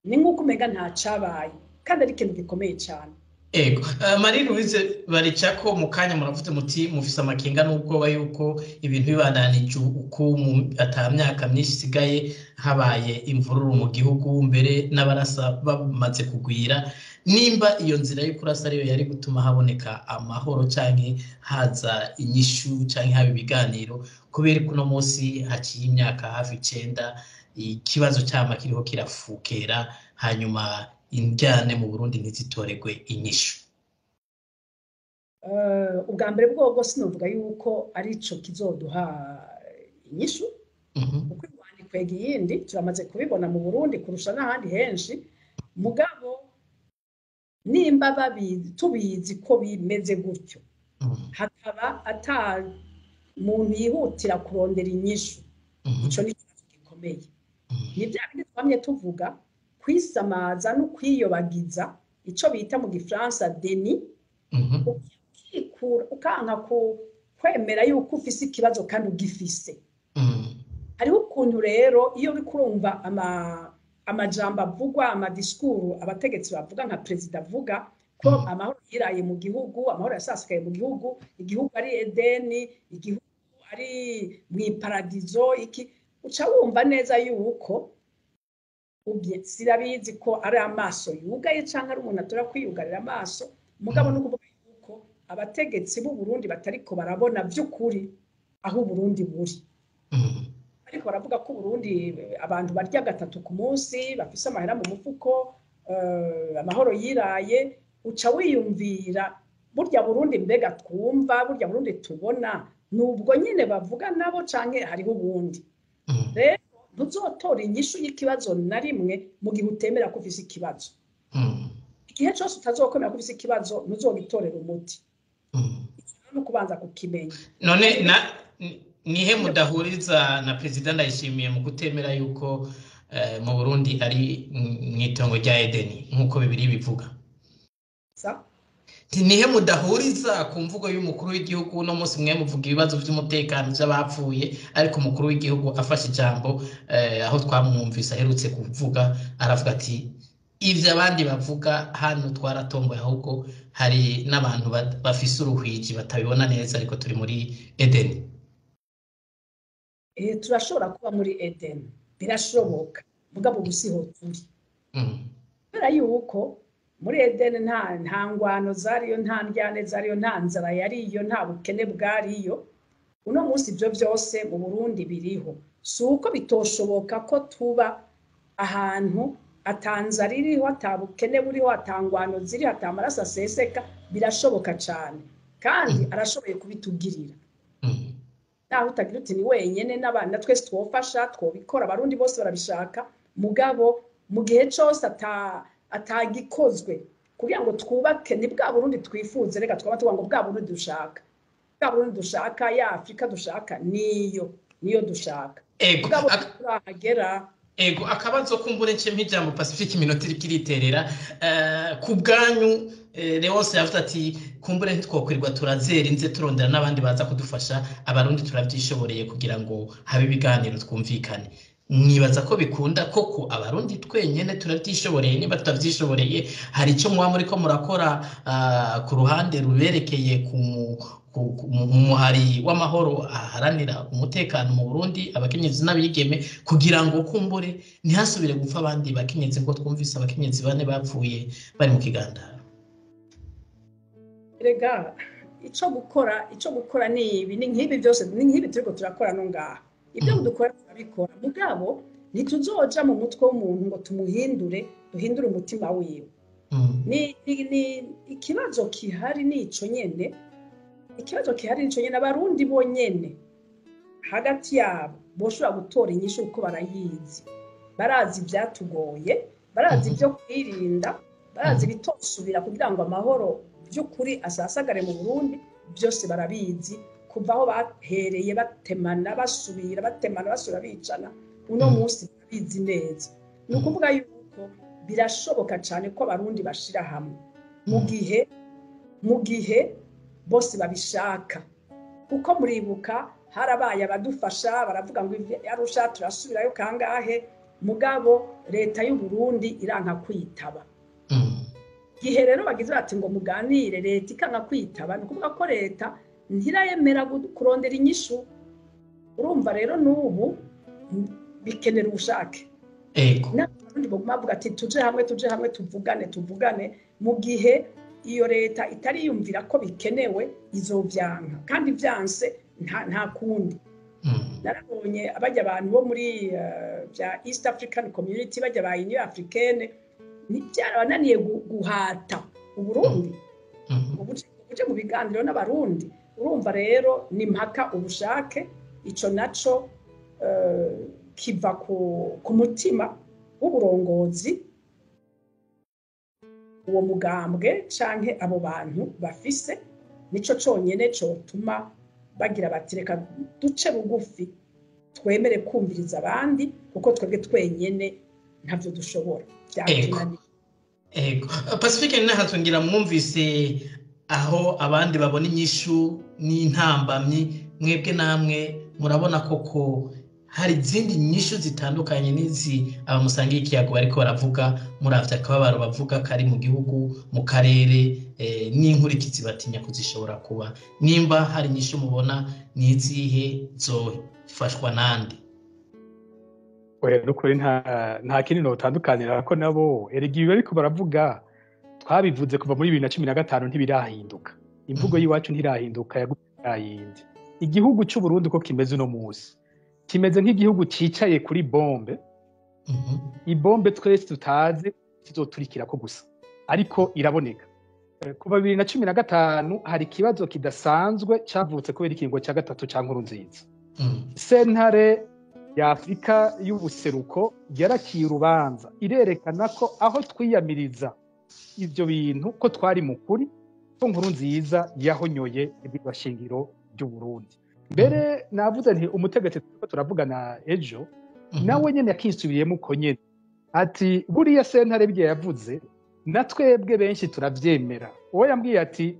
ni nk'uko umenga nta cabaye, kandi ari ikintu gikomeye cyane. Ego, Marie Louise Baricako, mu kanya muravuze muti mufise amakenga n'ubwoba yuko ibintu bibandanije uko ata myaka myinshi isigaye habaye imvururu mu gihugu, mbere n'abarasa bamaze kugwira. Nimba iyo nzira yo kurasa ariyo yari gutuma haboneka amahoro canke haza inyishu canke haba ibiganiro, kubera ko uno munsi haciye imyaka hafi 9 ikibazo cama kiriho kirafukera, hanyuma indyane mu Burundi ntizitoregwe inyishu? Ubwa mbere bwogo sinovuga yuko arico kizoduha inyishu, kuko ingwano ikwega iyindi, turamaze kubibona mu Burundi kurusha n'ahandi henshi. Mugabo nimba babizi, tubizi ko bimeze gutyo, hakaba ata muntu yihutira kurondera inyishu, ico ni ikibazo gikomeye. Ni bya bindi twamye tuvuga, kwisamaza no kwiyobagiza, ico bita mu Gifaransa déni, ukikura ukanka kwemera yuko ufise ikibazo kandi ugifise. Hariho ukuntu rero iyo uriko urumva Amajambo avugwa, amadisikuru abategetsi bavuga, nka perezida avuga ko amahoro yiraye mu gihugu, amahoro yasasikaye mu gihugu, igihugu ari Edeni, igihugu ari mu iparadizo, iki uca wumva neza yuko sirabizi ko ari amaso yugaye cyangwa ari umuntu atora kwiyugarira amaso. Mugabo no kuvuga yuko abategetsi b'u Burundi batariko barabona by'ukuri aho Burundi buri. Ariko baravuga ko Burundi abantu barya gatatu ku munsi, bafise amahera mu mufuko, amahoro yiraye. Uca wiyumvira burya Burundi mbega twumva, burya Burundi tubona, nubwo nyine bavuga nabo canke hariho ubundi. Rero ntuzotora inyishu y'ikibazo na rimwe mu gihe utemera ko ufise ikibazo. Igihe cyose utazokomera ko ufise ikibazo, ntuzogitorera umuti. No kubanza kukimenya. None na nihe mudahuriza na Perezida Ndayishimiye mu kutemera yuko mu Burundi ari mwitongo rya Edeni nkuko bibiri bivuga? Nihe mudahuriza ku mvugo y'umukuru w'igihugu? No munsi mwe muvuga ibibazo by'umutekano by'abapfuye, ariko umukuru w'igihugu afashe ijambo aho twamwumvise aherutse kuvuga, aravuga ati ivyo abandi bavuga hano twaratomboye, ahubwo hari n'abantu bafise uruhwiji batabibona neza, ariko turi muri Edeni. Turashobora kuba muri Edeni, birashoboka, mugabo ubu siho turi. Kubera yuko muri Edeni nta ngwano zariyo, nta ndyane zariyo, nta nzara yariyo, nta bukene bwariyo. Uno munsi ibyo byose mu Burundi biriho. Si uko bitoshoboka ko tuba ahantu atanzara iriho, atabukene buriho, atangwano ziriho, atamaraso aseseka, birashoboka cyane, kandi arashoboye kubitugirira. Naho utagira uti ni wenyene n'abana twese twofasha, twobikora, abarundi bose barabishaka, mugabo mu gihe cyose atagikozwe kugira ngo twubake ni bwa Burundi twifuze. Reka twaba tuvuga ngo bwa Burundi dushaka, bwa Burundi dushaka, ya Afrika dushaka, niyo dushaka. Ego, turahagera. Ego, akabazo kumbure nce mpijambo Pacifique iminota iriko iriterera. Ku bwanyu Leonce yavuze ati kumbure ntitwokwirirwa turazera inze turondera n'abandi baza kudufasha, abarundi turavyishoboreye kugira ngo habe ibiganiro twumvikane. Mwibaza ko bikunda koko abarundi twenyene turavyishoboreye? Niba tutavyishoboreye, hari ico muba muriko murakora ku ruhande ruberekeye ku muhari w'amahoro aharanira umutekano mu Burundi, abakenyezi n'abigeme, kugira ngo kumbure ntihasubire gupfa abandi bakenyezi ngo twumvise abakenyezi bane bapfuye bari mu kigandaro? Erega ico gukora ni ibi, ni nk'ibi byose, ni nk'ibi turiko turakora no ngaha. Ibyo dukora turabikora, mugabo ntituzoja mu mutwe w'umuntu ngo tumuhindure, duhindure umutima wiwe. Ni ikibazo kihari nico nyene. Ikibazo kihari nico nyene, abarundi bonyene hagati yabo boshobora gutora inyishu kuko barayizi, barazi ivyatugoye, barazi ibyo kwirinda, barazi ibitosubira kugira ngo amahoro by'ukuri asasagare mu Burundi, byose barabizi. Kuva aho bahereye batemana basubira, batemana basubira bicana, uno munsi barabizi neza. Ni ukuvuga yuko birashoboka cyane ko abarundi bashira hamwe mu gihe bose babishaka. Kuko muribuka harabaye abadufasha baravuga ngo Arusha turasubirayo kangahe, mugabo leta y'u Burundi iranka kwitaba. Gihe rero bagize bati ngo muganire, leta ikanka kwitaba, ni ukuvuga ko leta ntirayemera kurondera inyishu. Urumva rero n'ubu bikenera ubushake. Ego. N'abarundi baguma bavuga ati tuje hamwe, tuvugane, mu gihe iyo leta itariyumvira ko bikenewe izovyanka, kandi vyanse nta kundi. Narabonye abajya abantu bo muri bya East African Community, bajya ba Union Africaine, byarabananiye guhata Uburundi ubuje mu biganiro n'abarundi. Urumva rero ni mpaka ubushake, ico naco kiva ku mutima w'uburongozi, uwo mugambwe canke abo bantu bafise, nico conyene cotuma bagira bati reka duce bugufi twemere kumviriza abandi, kuko twebwe twenyene ntavyo dushobora. Ego. Pacifique nahatungira mwumvise aho abandi babona inyishu n'intambamyi, mwebwe namwe murabona koko Hari izindi nyishu zitandukanye n'izi abamusangiye ikiyago bariko baravuga, muravye akababaro bavuga kari mu gihugu, mu karere, n'inkurikizi batinya kuzishobora kuba. Nimba hari inyishu mubona, nizihe, zofashwa nande? Oya, nukuri nta kintu notandukanira ko nabo. Erega ibi bariko baravuga twabivuze kuva muri 2015, ntibirahinduka. Imvugo y'iwacu ntirahinduka, yagumye yindi. Igihugu c'u Burundi uko kimeze uno munsi, kimeze nk'igihugu cicaye kuri bombe, ibombe twese tutazi kizoturikirako gusa, ariko iraboneka. Kuva 2015 hari ikibazo kidasanzwe cavutse kubera ikiringo ca gatatu ca Nkurunziza. Sentare ya Afrika y'ubuseruko yaraciye urubanza, irerekana ko aho twiyamiriza ivyo bintu ko twari mu kuri, ko Nkurunziza yahonyoye ibwirizwa shingiro ry'u Burundi. Mbere navuze nti umutegetsi turiko turavugana ejo nawe nyene yakisubiriyemo uko nyene, ati buriya sentare bye yavuze na twebwe benshi turavyemera. Uwo yambwiye ati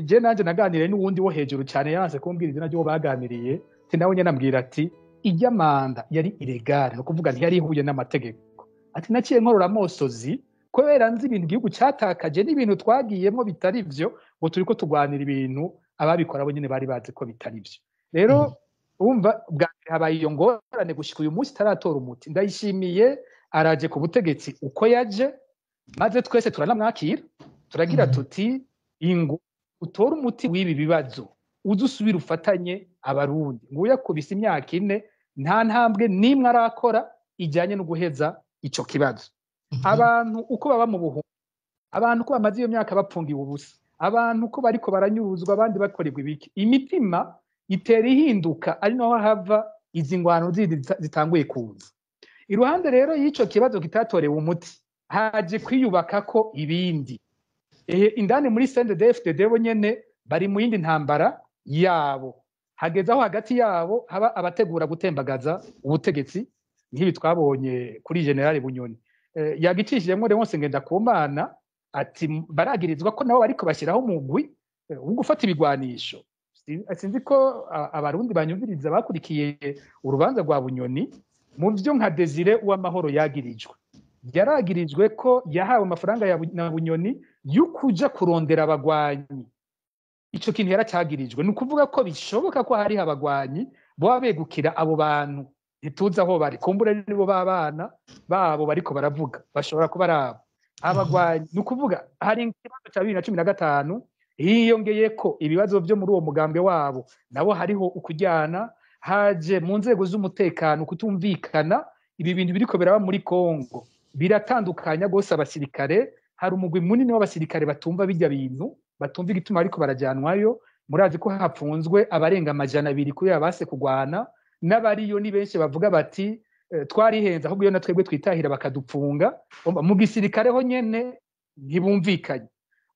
je nanje naganiriye n'uwundi wo hejuru cyane, yanse kumbwira izina ry'uwo baganiriye, ati nawe nyene ambwira ati ijya manda yari illegale, no kuvuga ntiyari ihuye n'amategeko. Ati naciye nkorora amosozi kubera nzi ibintu igihugu cyatakaje n'ibintu twagiyemo bitari vyo, ngo turiko tugwanira ibintu ababikora bo nyene bari bazi ko bitari vyo. Rero umva, bwa mbere habaye iyo ngorane, gushika uyu munsi itaratora umuti. Ndayishimiye araje ku butegetsi uko yaje, maze twese turanamwakira, turagira tuti ingo utore umuti w'ibi bibazo, uze usubire ufatanye Abarundi. Nguyu akubise imyaka 4, nta ntambwe n'imwe arakora ijyanye no guheza ico kibazo. Abantu uko baba mu buhungu, abantu uko bamaze iyo myaka bapfungiwe ubusa, abantu uko bariko baranyuruzwa, abandi bakorerwa ibiki, imitima itera ihinduka, ari naho hava izi ngwano zindi zitanguye kuza. Iruhande rero y'ico kibazo kitatorewe umuti, haje kwiyubaka ko ibindi. Indani muri CNDD-FDD bo nyene bari mu yindi ntambara yabo. Hageze aho hagati yabo haba abategura gutembagaza ubutegetsi, nk'ibi twabonye kuri General Bunyoni. Yagicishijemwo Leonce Ngendakumana ati baragirizwa ko nabo bariko bashyiraho umugwi wo gufata ibigwanisho. Sinzi ko Abarundi banyumviriza bakurikiye urubanza rwa Bunyoni. Mu vyo nka Desire Uwamahoro yagirijwe, yaragirijwe ko yahawe amafaranga na Bunyoni y'ukuja kurondera abagwanyi. Ico kintu yaracagirijwe, ni ukuvuga ko bishoboka ko hariho abagwanyi boba begukira abo bantu, ntituzi aho bari, kumbure nibo b'abana babo bariko baravuga, bashobora kuba ari abo abagwanyi. Ni ukuvuga hari ikibazo ca 2015 hiyongeyeko ibibazo vyo muri uwo mugambwe wabo, nabo hariho ukujyana, haje mu nzego z'umutekano kutumvikana. Ibi bintu biriko biraba muri Kongo biratandukanya gose abasirikare. Hari umugwi munini w'abasirikare batumva bijya bintu, batumva igituma ariko barajyanwayo. Murazi ko hapfunzwe abarenga 200 kubera base kugwana, n'abariyo ni benshi bavuga bati twarihenze, ahubwo iyo na twebwe twitahira bakadupfunga. Mu gisirikare ho nyene ntibumvikanye.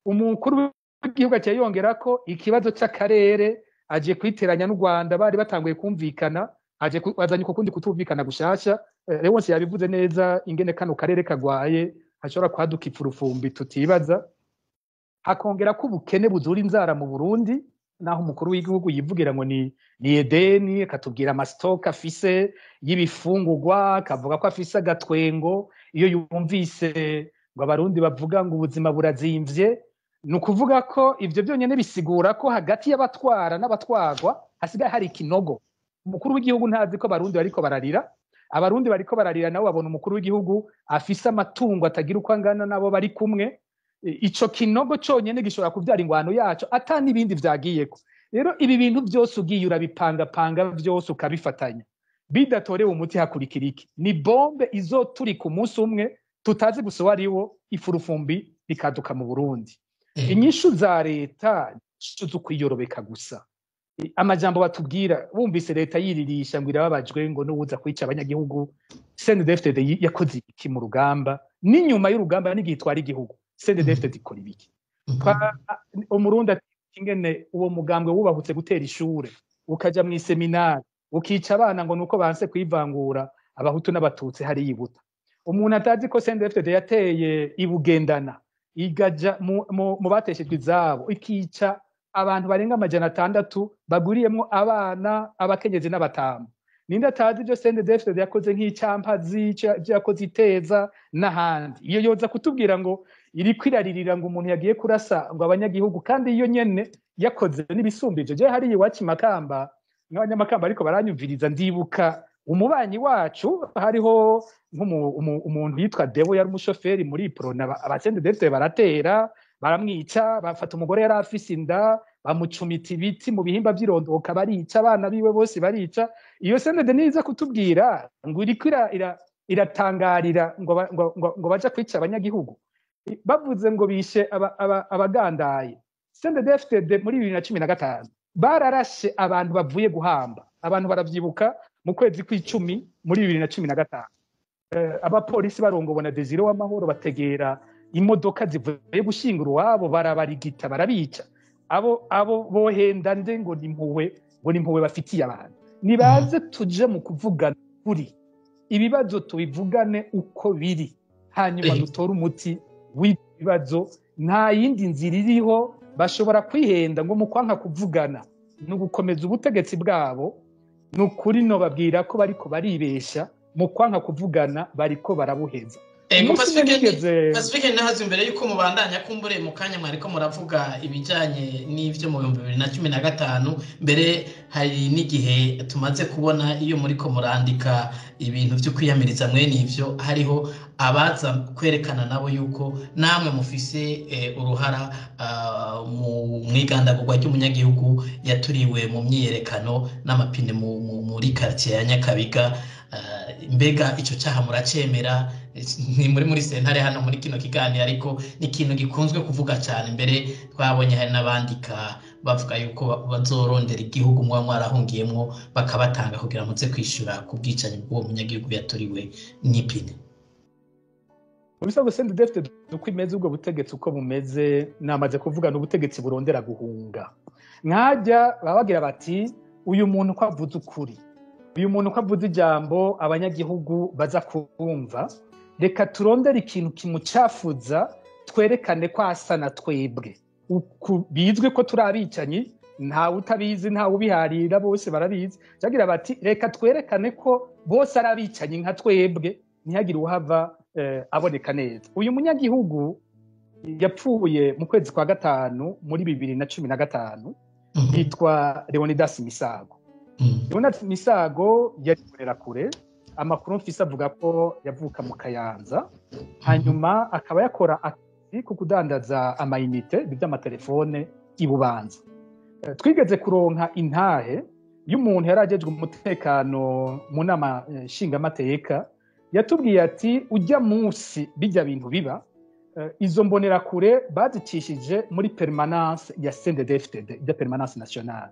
Umukuru w'igihugu aciye yongera ko ikibazo c'akarere, aje kwiteranya n'u Rwanda bari batanguye kumvikana, aje azanye uko kundi kutumvikana gushasha. Leonce yabivuze neza ingene kano karere kagwaye, hashobora kwaduka ipfurufumbi tutibaza. Hakongera ko ubukene buzura inzara mu Burundi, naho umukuru w'igihugu yivugira ngo ni Edeni, akatubwira amastock afise y'ibifungurwa, akavuga ko afise agatwengo iyo yumvise ngo Abarundi bavuga ngo ubuzima burazimvye. Ni ukuvuga ko ivyo byonyene bisigura ko hagati y'abatwara n'abatwagwa hasigaye hari ikinogo. Umukuru w'igihugu ntazi ko Abarundi bariko bararira, Abarundi bariko bararira nabo babona umukuru w'igihugu afise amatungo atagira uko angana nabo bari kumwe. Ico kinogo conyene gishobora kuvyara ingwano yaco ata n'ibindi vyagiyeko. Rero ibi bintu vyose ugiye urabipangapanga vyose ukabifatanya, bidatorewe umuti hakurikira iki? Ni bombe izoturika umunsi umwe tutazi gusa uwo ariwo, ifurufumbi rikaduka mu Burundi. Inyishu za leta zo kwiyorobeka gusa. Amajambo batubwira, bumvise leta yiririsha ngo irababajwe ngo n'uwuza kwica abanyagihugu. CNDD-FDD yakoze iki mu rugamba? N'inyuma y'urugamba n'igihe itwara igihugu, CNDD-FDD ikora ibiki? Umurundi ati ingene uwo mugambwe wubahutse gutera ishure, ukaja mu iseminari, ukica abana ngo nuko banse kwivangura Abahutu n'Abatutsi hari yibuta. Umuntu atazi ko CNDD-FDD yateye ibugendana, igaja mu bateshejwe izabo, ikica abantu barenga 600 baguriyemwo abana, abakenyezi n'abatamu. Ninde atazi ibyo CNDD-FDD yakoze nk'icyampazi, ibyo yakoze iteza n'ahandi? Iyo yoza kutubwira ngo iri kwiraririra ngo umuntu yagiye kurasa ngo abanyagihugu, kandi iyo nyene yakoze n'ibisumba ivyo. Je hariya iwacu Makamba, n'abanyamakamba ariko baranyumviriza, ndibuka umubanyi wacu hariho umuntu yitwa Debo, yari umushoferi muri Prona. Aba CNDD-FDD baratera baramwica, bafata umugore yari afise inda bamucumita ibiti mu bihimba by'irondoka, barica abana biwe bose barica. Iyo CNDD niza kutubwira ngo iriko iratangarira ngo baja kwica abanyagihugu, bavuze ngo bishe abagandaye. CNDD-FDD muri 2015 bararashe abantu bavuye guhamba abantu, baravyibuka mu kwezi kw'icumi muri 2015, abapolisi barongowe na Desire w'Amahoro bategera imodoka zivuye gushingura uwabo, barabarigita barabica. Abo bohenda nde ngo ni impuhwe bafitiye abantu? Nibaze tuje mu kuvugana kuri ibibazo, tubivugane uko biri, hanyuma dutore umuti w'ibibazo. Nta yindi nzira iriho. Bashobora kwihenda ngo mu kwanka kuvugana ni ugukomeza ubutegetsi bwabo. Ni ukuri no babwira ko bariko baribesha. Mu kwanka kuvugana bariko barabuheza. Ego. Umunsi umwe Pacifique nahaze imbere yuko mubandanya, kumbure mu kanya mwariko muravuga ibijanye n'ivyo mu 2015. Mbere hari n'igihe tumaze kubona iyo muriko murandika ibintu vyo kwiyamiriza mwene ivyo, hariho abaza kwerekana nabo yuko namwe mufise uruhara mu mwigandagurwa ry'umunyagihugu yaturiwe mu myiyerekano n'amapine muri quartier ya Nyakabiga. Mbega ico caha muracemera? Ni muri sentare hano muri kino kiganiro, ariko ni ikintu gikunzwe kuvuga cyane. Mbere twabonye hari n'abandika bavuga yuko bazorondera igihugu muba mwarahungiyemwo bakabatanga kugira muze kwishura ku bwicanyi bw'uwo munyagihugu yaturiwe n'ipine. Mu bisanzwe CNDD-FDD uko imeze, ubwo butegetsi uko bumeze, namaze kuvuga, ni ubutegetsi burondera guhunga. Nkajya baba bagira bati: "Uyu muntu ko avuze ukuri, uyu muntu ko avuze ijambo abanyagihugu baza kumva, reka turondere ikintu kimucafuza, twerekane ko asa na twebwe." Bizwi ko turi abicanyi, ntawe utabizi, ntawe ubiharira, bose barabizi. Bagira bati: "Reka twerekane ko bose ari abicanyi nka twebwe, ntihagire uhava aboneka neza." Uyu munyagihugu yapfuye mu kwezi kwa gatanu muri 2015, yitwa Leonidas Misago. Leonidas Misago yari kure. Amakuru mfise avuga ko yavuka mu Kayanza, hanyuma akaba yakora akazi ko kudandaza amayinite by'amatelefone i Bubanza. Twigeze kuronka intahe y'umuntu yari ajejwe umutekano mu nama nshingamateka, yatubwiye ati: "Ujya munsi bijya bintu biba, izo mbonerakure bazicishije muri permanence ya CNDD-FDD, ya permanence nationale,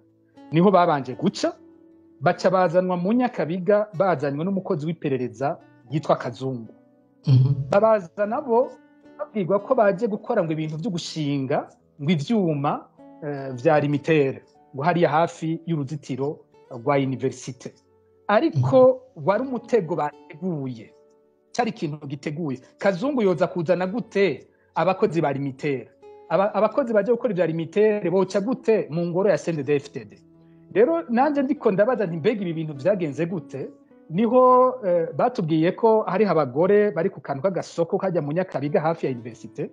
niho babanje guca, baca bazanwa mu Nyakabiga, bazanywe n'umukozi w'iperereza yitwa Kazungu. Babaza nabo babwirwa ko baje gukora ngo ibintu byo gushinga ngo ivyuma vya limitere ngo hariya hafi y'uruzitiro rwa université." Ariko wari umutego bateguye, cyari ikintu giteguye. Kazungu yoza kuzana gute abakozi ba limitere? Abakozi baje gukora ibya limitere boca gute mu ngoro ya CNDD-FDD? Rero nanjye ndiko ndabaza nti: "Mbega ibi bintu vyagenze gute?" Niho batubwiye ko hariho abagore bari ku kantu k'agasoko kajya mu Nyakabiga hafi ya université,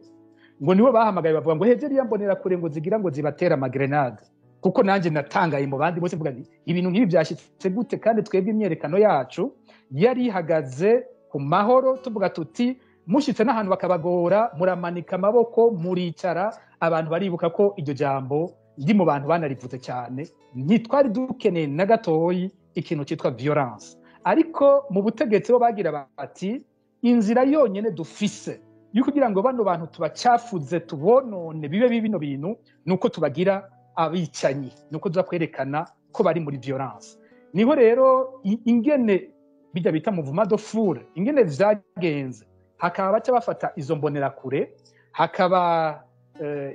ngo nibo bahamagaye bavuga ngo hejuru ya mbonera kure ngo zigira ngo zibatera amagrenade. Kuko nanjye natangaye mu bandi bose, mvuga nti: "Ibintu nk'ibi byashyitse gute?" Kandi twebwe imyerekano yacu yari ihagaze ku mahoro, tuvuga tuti: "Mushyitse n'ahantu bakabagora, muramanika amaboko, muricara." Abantu baribuka ko iryo jambo ndi mu bantu banarivuze cyane. Ntitwari dukeneye na gatoyi ikintu cyitwa violence. Ariko mu butegetsi bo bagira bati: "Inzira yonyine dufise yo kugira ngo bano bantu tubacafuze, tubonone, bibe bino bintu, ni uko tubagira abicanyi, ni uko tuza kwerekana ko bari muri violence." Niho rero ingene bijya bita mouvement de foule, ingene vyagenze, hakaba baca bafata izo mbonerakure, hakaba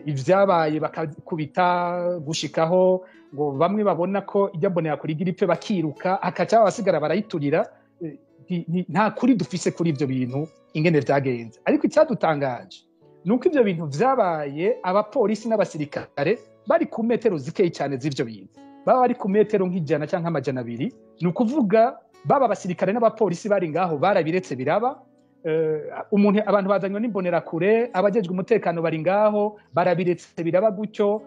ivyabaye, bakakubita gushikaho ngo bamwe babona ko ijya mbonerakure igira ipfe bakiruka, hakaca abasigara barayiturira. Nta kuri dufise kuri ivyo bintu ingene vyagenze, ariko icyadutangaje ni uko ivyo bintu vyabaye abapolisi n'abasirikare bari ku metero zikeyi cyane z'ivyo bintu, baba bari ku metero nk'100 cyangwa 200. Ni ukuvuga baba abasirikare n'abapolisi bari ngaho barabiretse biraba. Umuntu abantu bazanywe n'imbonerakure, abajejwe umutekano bari ngaho barabiretse biraba gutyo.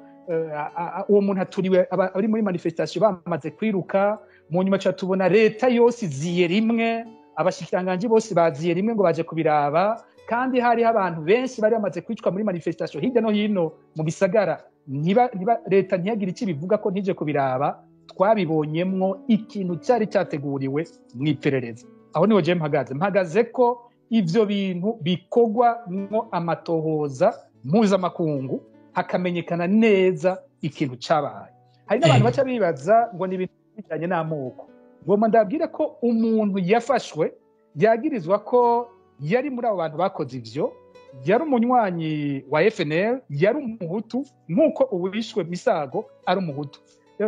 Uwo muntu aturiwe ari muri manifestation bamaze kwiruka. Mu nyuma ca tubona leta yose iziye rimwe, abashikiranganji bose baziye rimwe ngo baje kubiraba, kandi hariho abantu benshi bari bamaze kwicwa muri manifestation hirya no hino mu gisagara. Niba leta ntiyagira icyo bivuga ko ntije kubiraba. Twabibonyemwo ikintu cyari cyateguriwe mu iperereza. Aho niho je mpagaze ko ivyo bintu bikogwa mwo amatohoza mpuzamakungu, hakamenyekana neza ikintu cabaye. Hari n'abantu baca bibaza ngo ni ibintu bijanye n'amoko. Ngomba ndabwire ko umuntu yafashwe yagirizwa ko yari muri abo bantu bakoze ivyo, yari umunywanyi wa FNL, yari umuhutu nk'uko uwishwe Misago ari umuhutu.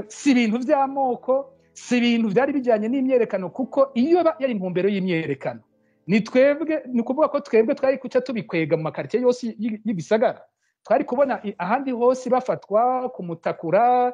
Si ibintu vy'amoko, si ibintu vyari bijanye n'imyerekano, kuko iyo yari intumbero y'imyerekano ni twebwe, ni ukuvuga ko twebwe twari kuca tubikwega mu makaritiye yose y'igisagara. Twari kubona ahandi hose bafatwa kumutakura,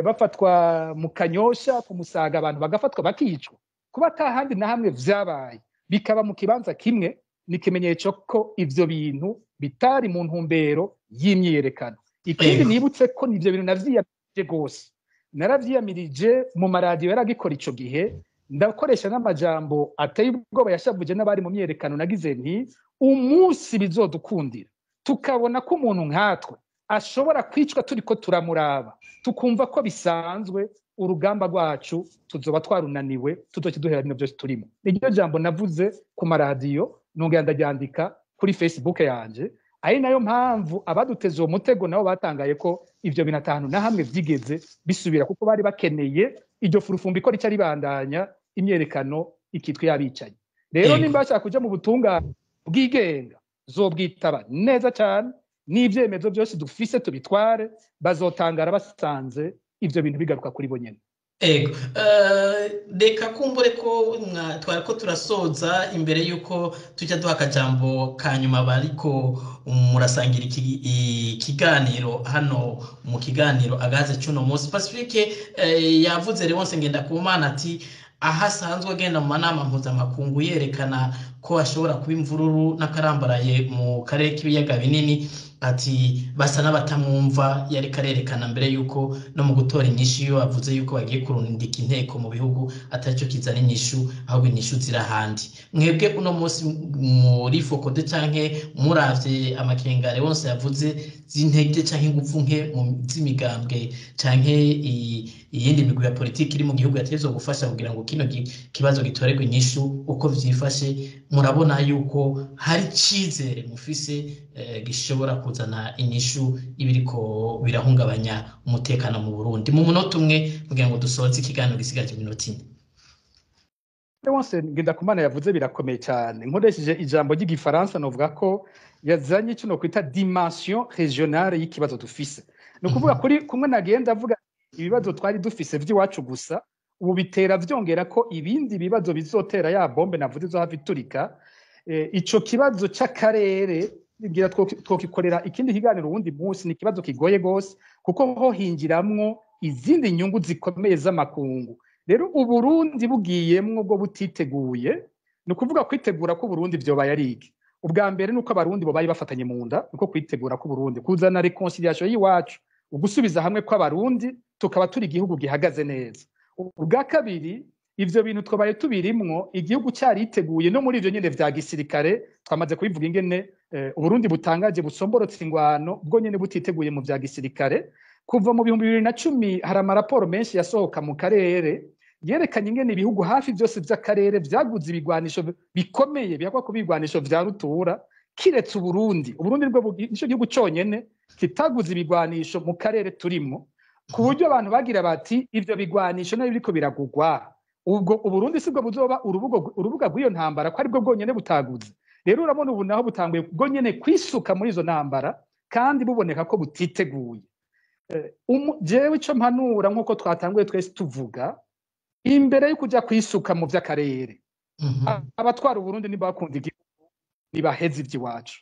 bafatwa mu Kanyosha, kumusaga, abantu bagafatwa bakicwa. Kuba ata handi na hamwe vyabaye, bikaba mu kibanza kimwe, ni ikimenyetso ko ivyo bintu bitari mu ntumbero y'imyiyerekano. Ikindi nibutse ko nivyo bintu navyiyamirije gose, naravyiyamirije mu maradiyo yaragikora ico gihe, ndakoresha n'amajambo ateye ubwoba yashavuje n'abari mu myiyerekano. Nagize nti umunsi bizodukundira tukabona ko umuntu nkatwe ashobora kwicwa turiko turamuraba, tukumva ko bisanzwe, urugamba rwacu tuzoba twarunaniwe, tuzoca duhera bino byose turimo. Niryo jambo navuze ku maradiyo, nongera ndaryandika kuri Facebook yanje. Ari nayo mpamvu abaduteze uwo mutego nabo batangaye ko ivyo bintu atanu na hamwe vyigeze bisubira, kuko bari bakeneye iryo furufumbi ko rica ribandanya, imyerekano ikitwa y'abicanyi. Rero nimba bashaka kuja mu butungane bwigenga, zobwitaba neza cyane, n'ivyemezo byose dufise tubitware, bazotangara basanze ivyo bintu bigaruka kuri bo nyene. Ego, reka kumbure ko twari ko turasoza, imbere yuko tujya duha akajambo ka nyuma bariko murasangira ikiganiro hano mu kiganiro Agahaze cy'uno munsi. Pacifique yavuze, Leonce Ngendakumana, ati aho asanzwe agenda mu manama mpuzamakungu yerekana ko hashobora kuba imvururu n'akarambaraye mu karere k'ibiyaga binini, ati basa n'abatamwumva. Yari karerekana mbere yuko no mu gutora inyishu, iyo bavuze yuko bagiye kurundika inteko mu bihugu ataricyo kizana inyishu, ahubwo inyishu ziri ahandi. Mwebwe uno munsi muri FOCODE, canke muravye amakenga Leonce yavuze z'intege canke ingufu nke z'imigambwe canke iyindi migwi ya politiki iri mu gihugu yategerezwa gufasha kugira ngo kino kibazo gitorerwe inyishu, uko vyifashe murabona yuko hari icizere mufise gishobora kuzana inyishu ibiriko birahungabanya umutekano mu Burundi? Mu munota umwe, kugira ngo dusoze ikiganiro gisigaje iminota 4. Leonce Ngendakumana yavuze birakomeye cyane. Nkoresheje ijambo ry'igifaransa, novuga ko yazanye icyo nokwita dimension régionale y'ikibazo dufise. Ni ukuvuga kuri kumwe nagenda avuga ibibazo twari dufise vy'iwacu gusa, ubu bitera vyongera ko ibindi bibazo bizotera ya bombe navuze izohava iturika. Ico kibazo c'akarere ngira twokikorera ikindi kiganiro uwundi munsi. Ni ikibazo kigoye gose, kuko ho hinjiramwo izindi nyungu zikomeye z'amakungu. Rero Uburundi bugiyemwo bwo butiteguye. Ni ukuvuga kwitegura ko Uburundi vyobaye ari iki? Ubwa mbere nuko Abarundi bobaye bafatanye mu nda, niko kwitegura ko Uburundi kuzana réconciliation y'iwacu, ugusubiza hamwe kw'Abarundi, tukaba turi igihugu gihagaze neza. Ubwa kabiri, ivyo bintu twabaye tubirimwo igihugu cyariteguye no muri ivyo nyene vya gisirikare. Twamaze kubivuga ingene Uburundi butangaje, busomborotse ingwano bwo nyene butiteguye mu vya gisirikare. Kuva mu 2010 hari amaraporo menshi yasohoka mu karere yerekanye ingene ibihugu hafi byose vy'akarere vyaguze ibigwanisho bikomeye, bihakwa kuba ibigwanisho vya rutura, kiretse Uburundi. Uburundi nibwo nico gihugu conyene kitaguze ibigwanisho mu karere turimo, ku buryo abantu bagira bati ivyo bigwanisho nayo biriko biragugwa, ubwo Uburundi sibwo buzoba urubuga rw'iyo ntambara, ko aribwo bwonyene butaguze? Rero urabona ubu naho butanguye bwo nyene kwisuka muri izo ntambara, kandi buboneka ko butiteguye. Jewe ico mpanura, nk'uko twatanguye twese tuvuga, imbere yo kuja kwisuka mu vy'akarere, abatwara Uburundi ntibakunda igihugu, nibaheze ivy'iwacu,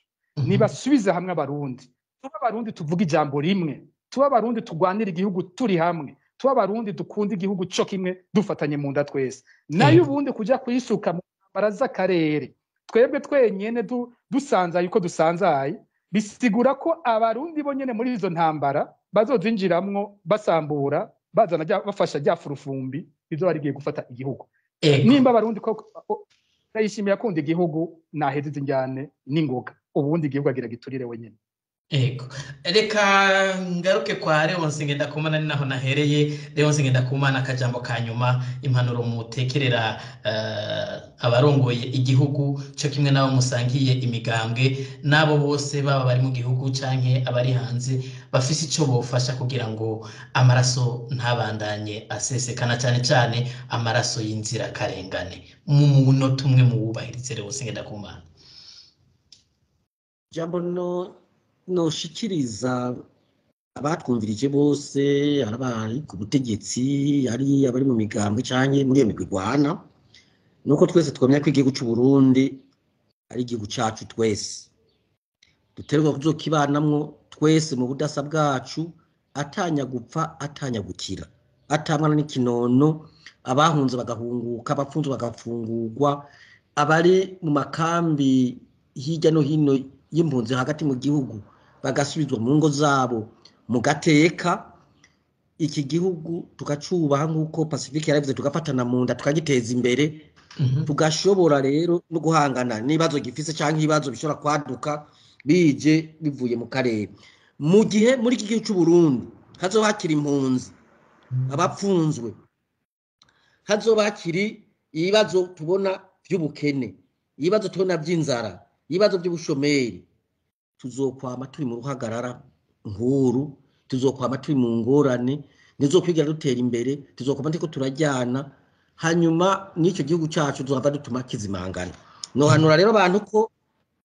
nibasubize hamwe Abarundi, tuba Abarundi tuvuga ijambo rimwe, tuba Abarundi turwanira igihugu turi hamwe. Tuba abarundi dukunda igihugu co kimwe, dufatanye mu nda twese. Nayo ubundi kuja kuyisuka mu ntambara z'akarere, twebwe twenyene dusanzaye uko dusanzaye, bisigura ko abarundi bo nyene muri izo ntambara bazozinjiramwo, basambura, bazana bafasha rya furufumbi bizoba rigiye gufata igihugu. Nimba abarundi ko Ndayishimiye akunda igihugu, naheze izi njyane n'ingoga, ubundi igihugu agira giturire wenyine. Ego, reka ngaruke kwa Leonce Ngendakumana, ni naho nahereye. Leonce Ngendakumana, akajambo ka nyuma, impanuro mutekerera abarongoye igihugu cyo kimwe n'abo musangiye imigambwe, n'abo bose baba bari mu gihugu canke abari hanze bafise ico bofasha kugira ngo amaraso ntabandanye asesekana, cane cane amaraso y'inzirakarengane, mu munota umwe muwubahirize. Leonce Ngendakumana. Jambo no noshikiriza abatwumvirije bose, ari abari ku butegetsi, ari abari mu migambwe canke muri iyo migwi igwana, nuko twese twamenya ko igihugu c'u Burundi ari igihugu cacu twese, duterwa kuzokibanamwo twese mu budasa bwacu, atanya gupfa atanya gukira, atamwana n'ikinono, abahunze bagahunguka, abapfunzwe bagafungurwa, abari mu makambi hirya no hino y'impunzi hagati mu gihugu bagasubizwa mu ngo zabo mu gateka. Iki gihugu tukacubaha nk'uko Pacifique yarabivuze, tugafatana mu nda, tukagiteza imbere, tugashobora rero no guhangana n'ibibazo gifise canke ibibazo bishobora kwaduka bije bivuye mu karere. Mu gihe muri iki gihugu c'u Burundi hazoba hakiri impunzi, abapfunzwe, hazoba hakiri ibibazo tubona vy'ubukene, ibibazo tubona vy'inzara, ibibazo by'ubushomeri, tuzokwama turi mu ruhagarara nkuru, tuzokwama turi mu ngorane, ntizokwigira dutera imbere, tuzokwama turiko turajyana, hanyuma n'icyo gihugu cyacu tuzohava dutuma kizimangana. Nohanura rero abantu ko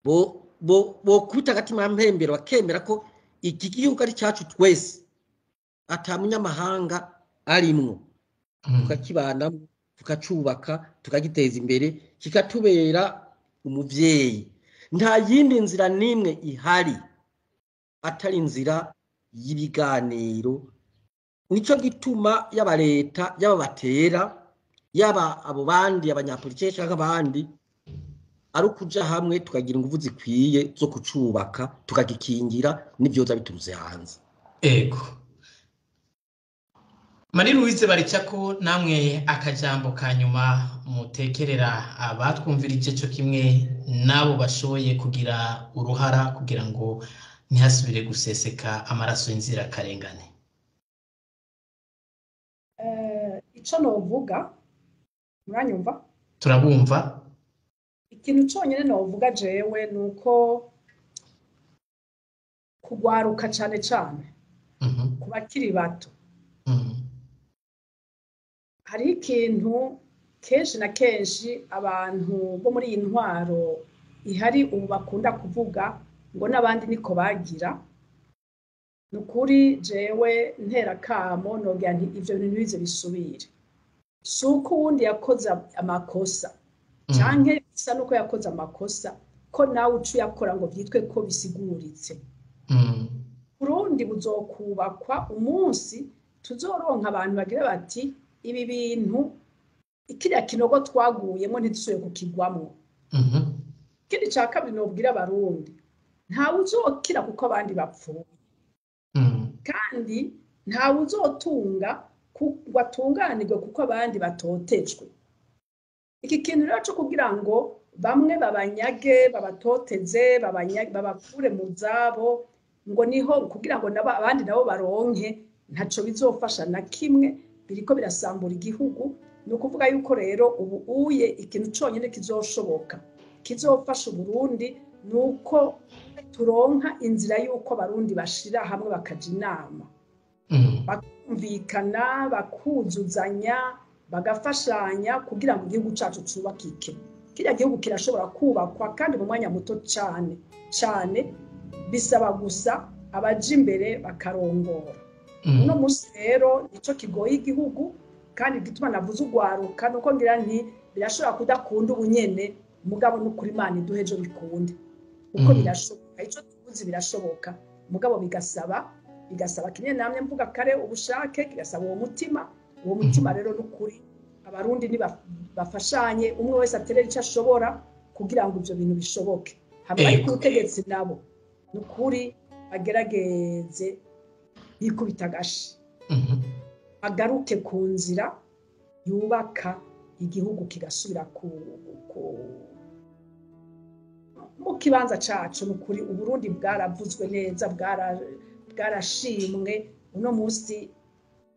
bo kubita agatima mpembero, bakemera ko iki gihugu ari cyacu twese, ata munyamahanga arimwo, tukakibanamo, tukacubaka, tukagiteza imbere, kikatubera umuvyeyi. Nta yindi nzira n'imwe ihari atari inzira y'ibiganiro. Nico gituma yaba leta, yaba batera, yaba abo bandi abanyapolitike canke abandi, ari ukuja hamwe tukagira inguvu zikwiye zo kucubaka, tukagikingira n'ivyoza biturutse hanze. Ego, Marie Louise Baricako, namwe akajambo ka nyuma mutekerera abatwumvirije cyo kimwe n'abo bashoboye kugira uruhara kugira ngo ntihasubire guseseka amaraso y'inzirakarengane. Ico novuga, muranyumva? Turabumva. Ikintu conyene novuga jewe nuko kugwaruka cane cane ku bakiri bato, hari ikintu kenshi na kenshi abantu bo muri iyi ntwaro ihari ubu bakunda kuvuga ngo n'abandi niko bagira. Nukuri jewe ntera kamo nogira nti ivyo bintu ntibize bisubire. Si uko uwundi yakoze amakosa canke bisa nuko yakoze amakosa ko nawe uca uyakora ngo vyitwe ko bisiguritse. Burundi buzokubakwa umunsi tuzoronka abantu bagira bati ibi bintu ikiriya kinogo twaguyemo ntidusubire kukigwamwo. Ikindi ca kabiri nobwira abarundi, ntawe uzokira kuko abandi bapfuye, kandi ntawe uzotunga ngo atunganirwe kuko abandi batotejwe. Iki kintu rero co kugira ngo bamwe babanyage, babatoteze, babakure mu zabo, ngo niho kugira ngo abandi nabo baronke, ntaco bizofasha na kimwe, biriko birasambura igihugu. Ni ukuvuga yuko rero ubu uye ikintu conyene kizoshoboka kizofasha Uburundi nuko turonka inzira yuko abarundi bashira hamwe bakaja inama, bakumvikana, bakuzuzanya, bagafashanya kugira ngo igihugu cacu cubakike. Kiriya gihugu kirashobora kubakwa kandi mu mwanya muto cane cane, bisaba gusa abaja imbere bakarongora. Uno musi rero nico kigoye igihugu, kandi gituma navuze ugwaruka nuko ngira nti birashobora kudakunda ubunyene, mugabo n'ukuri Imana iduhe ejo bikunde, kuko birashoboka, ico tuzi birashoboka, mugabo bigasaba Bigasaba kimwe namwe mvuga kare ubushake, kigasaba uwo mutima rero n'ukuri abarundi ni bafashanye, umwe wese aterera icyo ashobora kugira ngo ibyo bintu bishoboke. Hamwe ariko ubutegetsi nabo n'ukuri bagerageze bikubita agashi, bagaruke ku nzira yubaka igihugu kigasubira mu kibanza cacu. N'ukuri Uburundi bwaravuzwe neza, bwarashimwe. Uno munsi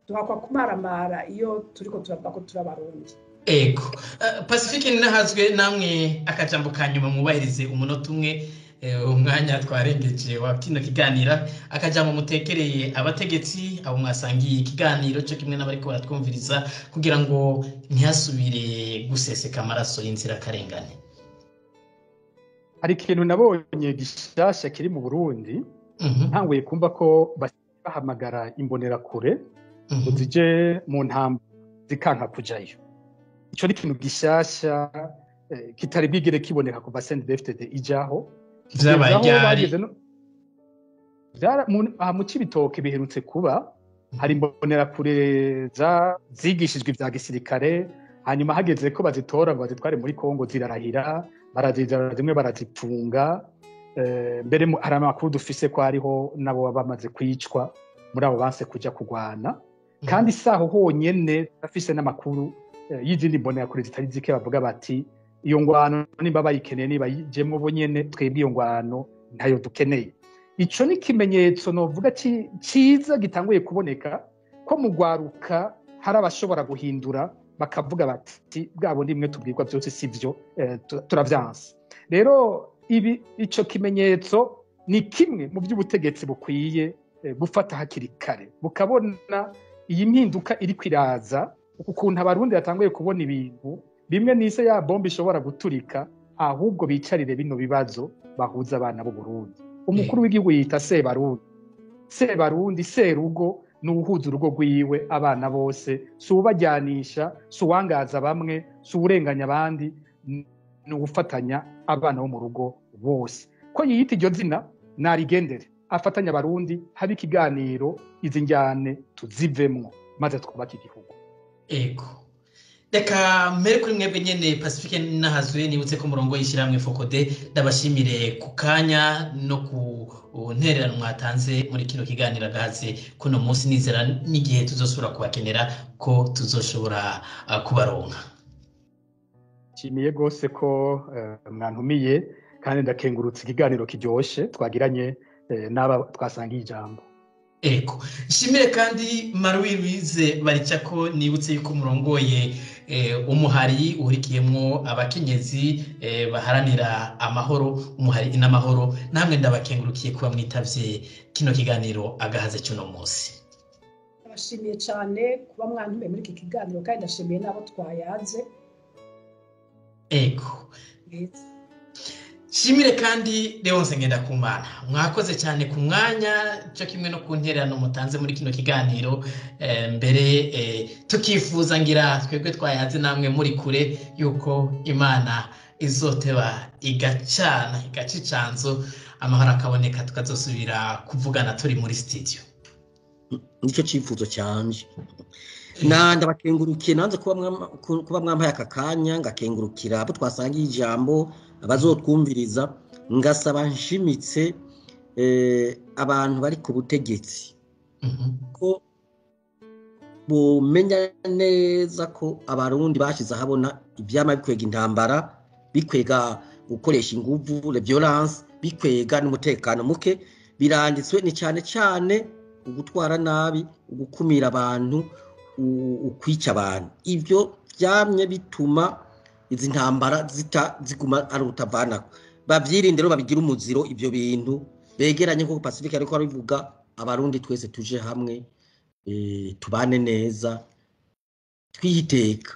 duhakwa kumaramara iyo turiko turavuga ko turi abarundi. Ego Pacifique ninahazwe, namwe akajambo ka nyuma mwubahirize umunota umwe, umwanya twarengeje wa kino kiganira. Akajambo mutekereye abategetsi abo mwasangiye ikiganiro cyo kimwe n'abariko baratwumviriza, kugira ngo ntihasubire guseseka amaraso y'inzirakarengane. Hari ikintu nabonye gishasha kiri mu Burundi, ntanguye kumva ko bahamagara imbonerakure ngo zije mu ntambara zikanka kujayo. Ico ni ikintu gishasha kitari bwigere kiboneka kuva CNDD-FDD ijaho. Vyabaye ryari? Mu Cibitoke biherutse kuba, hari imbonerakure zigishijwe ivya gisirikare, hanyuma hageze ko bazitora ngo bazitware muri Kongo zirarahira, barazizana zimwe barazipfunga. Mbere hari amakuru dufise ko hariho nabo bamaze kwicwa muri abo banse kuja kugwana. Kandi saho honyene afise n'amakuru y'izindi mbonerakure zitari zike bavuga bati iyo ngwano nimba bayikeneye niba yijemwo bo nyene, twebwe iyo ngwano ntayo dukeneye. Ico ni ikimenyetso novuga ciza gitanguye kuboneka ko mu gwaruka hari abashobora guhindura bakavuga bati bwabo ndimwe tubwirwa byose sivyo, turavyanse. Rero ibi ico kimenyetso ni kimwe mu by'ubutegetsi bukwiye gufata hakiri kare, bukabona iyi mpinduka iri kwiraza, ukuntu abarundi batanguye kubona ibintu bimwe nise ya bombe ishobora guturika, ahubwo bicarire bino bibazo bahuza abana b'u Burundi. Umukuru w'igihugu yita Sebarundi, Sebarundi serugo n'uhuza urugo rwiwe abana bose, si ubajyanisha, si uwangaza bamwe, si urenganya abandi, ni ugufatanya abana bo mu rugo bose. Ko yiyita iryo zina narigendere, afatanya abarundi, habe ikiganiro, izi njyane tuzivemwo maze twubake igihugu. Ego reka mbere kuri mwebwe nyene Pacifique nahazwe, nibutse ko umurongo y'ishyirahamwe FOCODE, ndabashimire ku kanya no ku ntererano mwatanze muri kino kiganiro agahaze kuno munsi, nizera n'igihe tuzosubira kubakenera ko tuzoshobora kubaronka. Nshimiye gose ko mwantumiye, kandi ndakengurutse ikiganiro kiryoshe twagiranye n'aba twasangiye ijambo. Ego nshimire kandi Marie Louise Baricako, nibutse yuko murongoye umuhari uhurikiyemwo abakenyezi baharanira amahoro, umuhari n'amahoro. Namwe ndabakengurukiye kuba mwitavye kino kiganiro agahaze cy'uno munsi. Ndabashimiye cyane kuba mwantumiye muri iki kiganiro, kandi ndashimiye n'abo twayaze. Ego Shimire kandi Leonce Ngendakumana, mwakoze cyane ku mwanya cyo kimwe no ku ntererano mutanze muri kino kiganiro. Mbere tukifuza ngira twebwe twayaze namwe muri kure yuko Imana izoteba igacana igaca icanzo, amahoro akaboneka, tukazosubira kuvugana turi muri studio. Nicyo cifuzo cyanje. Na ndabakengurukiye nanze kuba mwampaye aka kanya, ngakengurukira abo twasangiye ijambo, abazotwumviriza, ngasaba nshimitse abantu bari ku butegetsi ko bomenya neza ko abarundi bashize ahabona ivyama bikwega intambara, bikwega gukoresha inguvu, le violence, bikwega n'umutekano muke. Biranditswe ni cyane cyane ugutwara nabi, ugukumira abantu, ukwica abantu. Ivyo vyamye bituma izi ntambara ziguma ari utavanako. Bavyirinde rero, babigira umuziro ivyo bintu, begeranye nkuko Pacifique ariko arabivuga, abarundi twese tuje hamwe, tubane neza, twihiteka.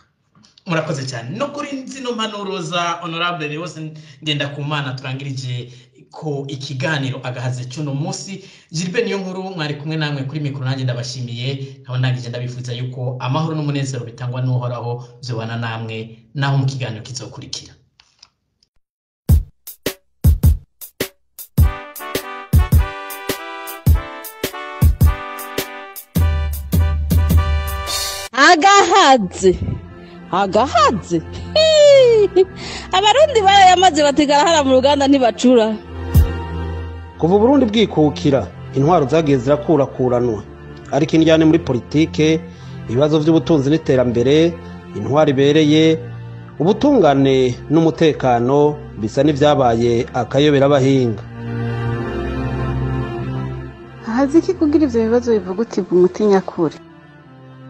Murakoze cyane. No kuri zino mpanuro za Honorable Leonce Ngendakumana turangirije ko ikiganiro agahaze cy'uno munsi. Gilbert niyo nkuru mwari kumwe namwe kuri mikoro, nanjye ndabashimiye, nkaba ndangije ndabifuza yuko amahoro n'umunezero bitangwa n'Uhoraho vyobana namwe naho mu kiganiro kizokurikira. Agahaze agahaze. Abarundi barayamaze batigara mu ruganda ntibacura. Kuva Uburundi bwikukira, intwaro zagiye zirakurakuranwa, ariko indyane muri politike, ibibazo by'ubutunzi n'iterambere, intwaro ibereye, ubutungane n'umutekano bisa n'ivyabaye akayobera abahinga. Hazi iki kugira ivyo bibazo bivugutirwa umuti nyakuri?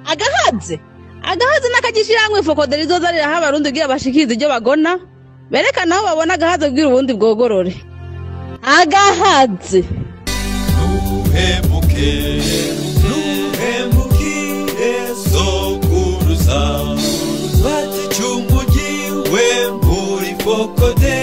Agahaze agahaze n'akagishirahamwe Fokoderi rizoza riraha abarundi kugira bashikirize ibyo bagona, berekana aho babona agahaze kugira ubundi bwogorore. Agahaze. Ntuhemuke, ntuhemukire sokuruza, bati cy'umugi we muri Fokode.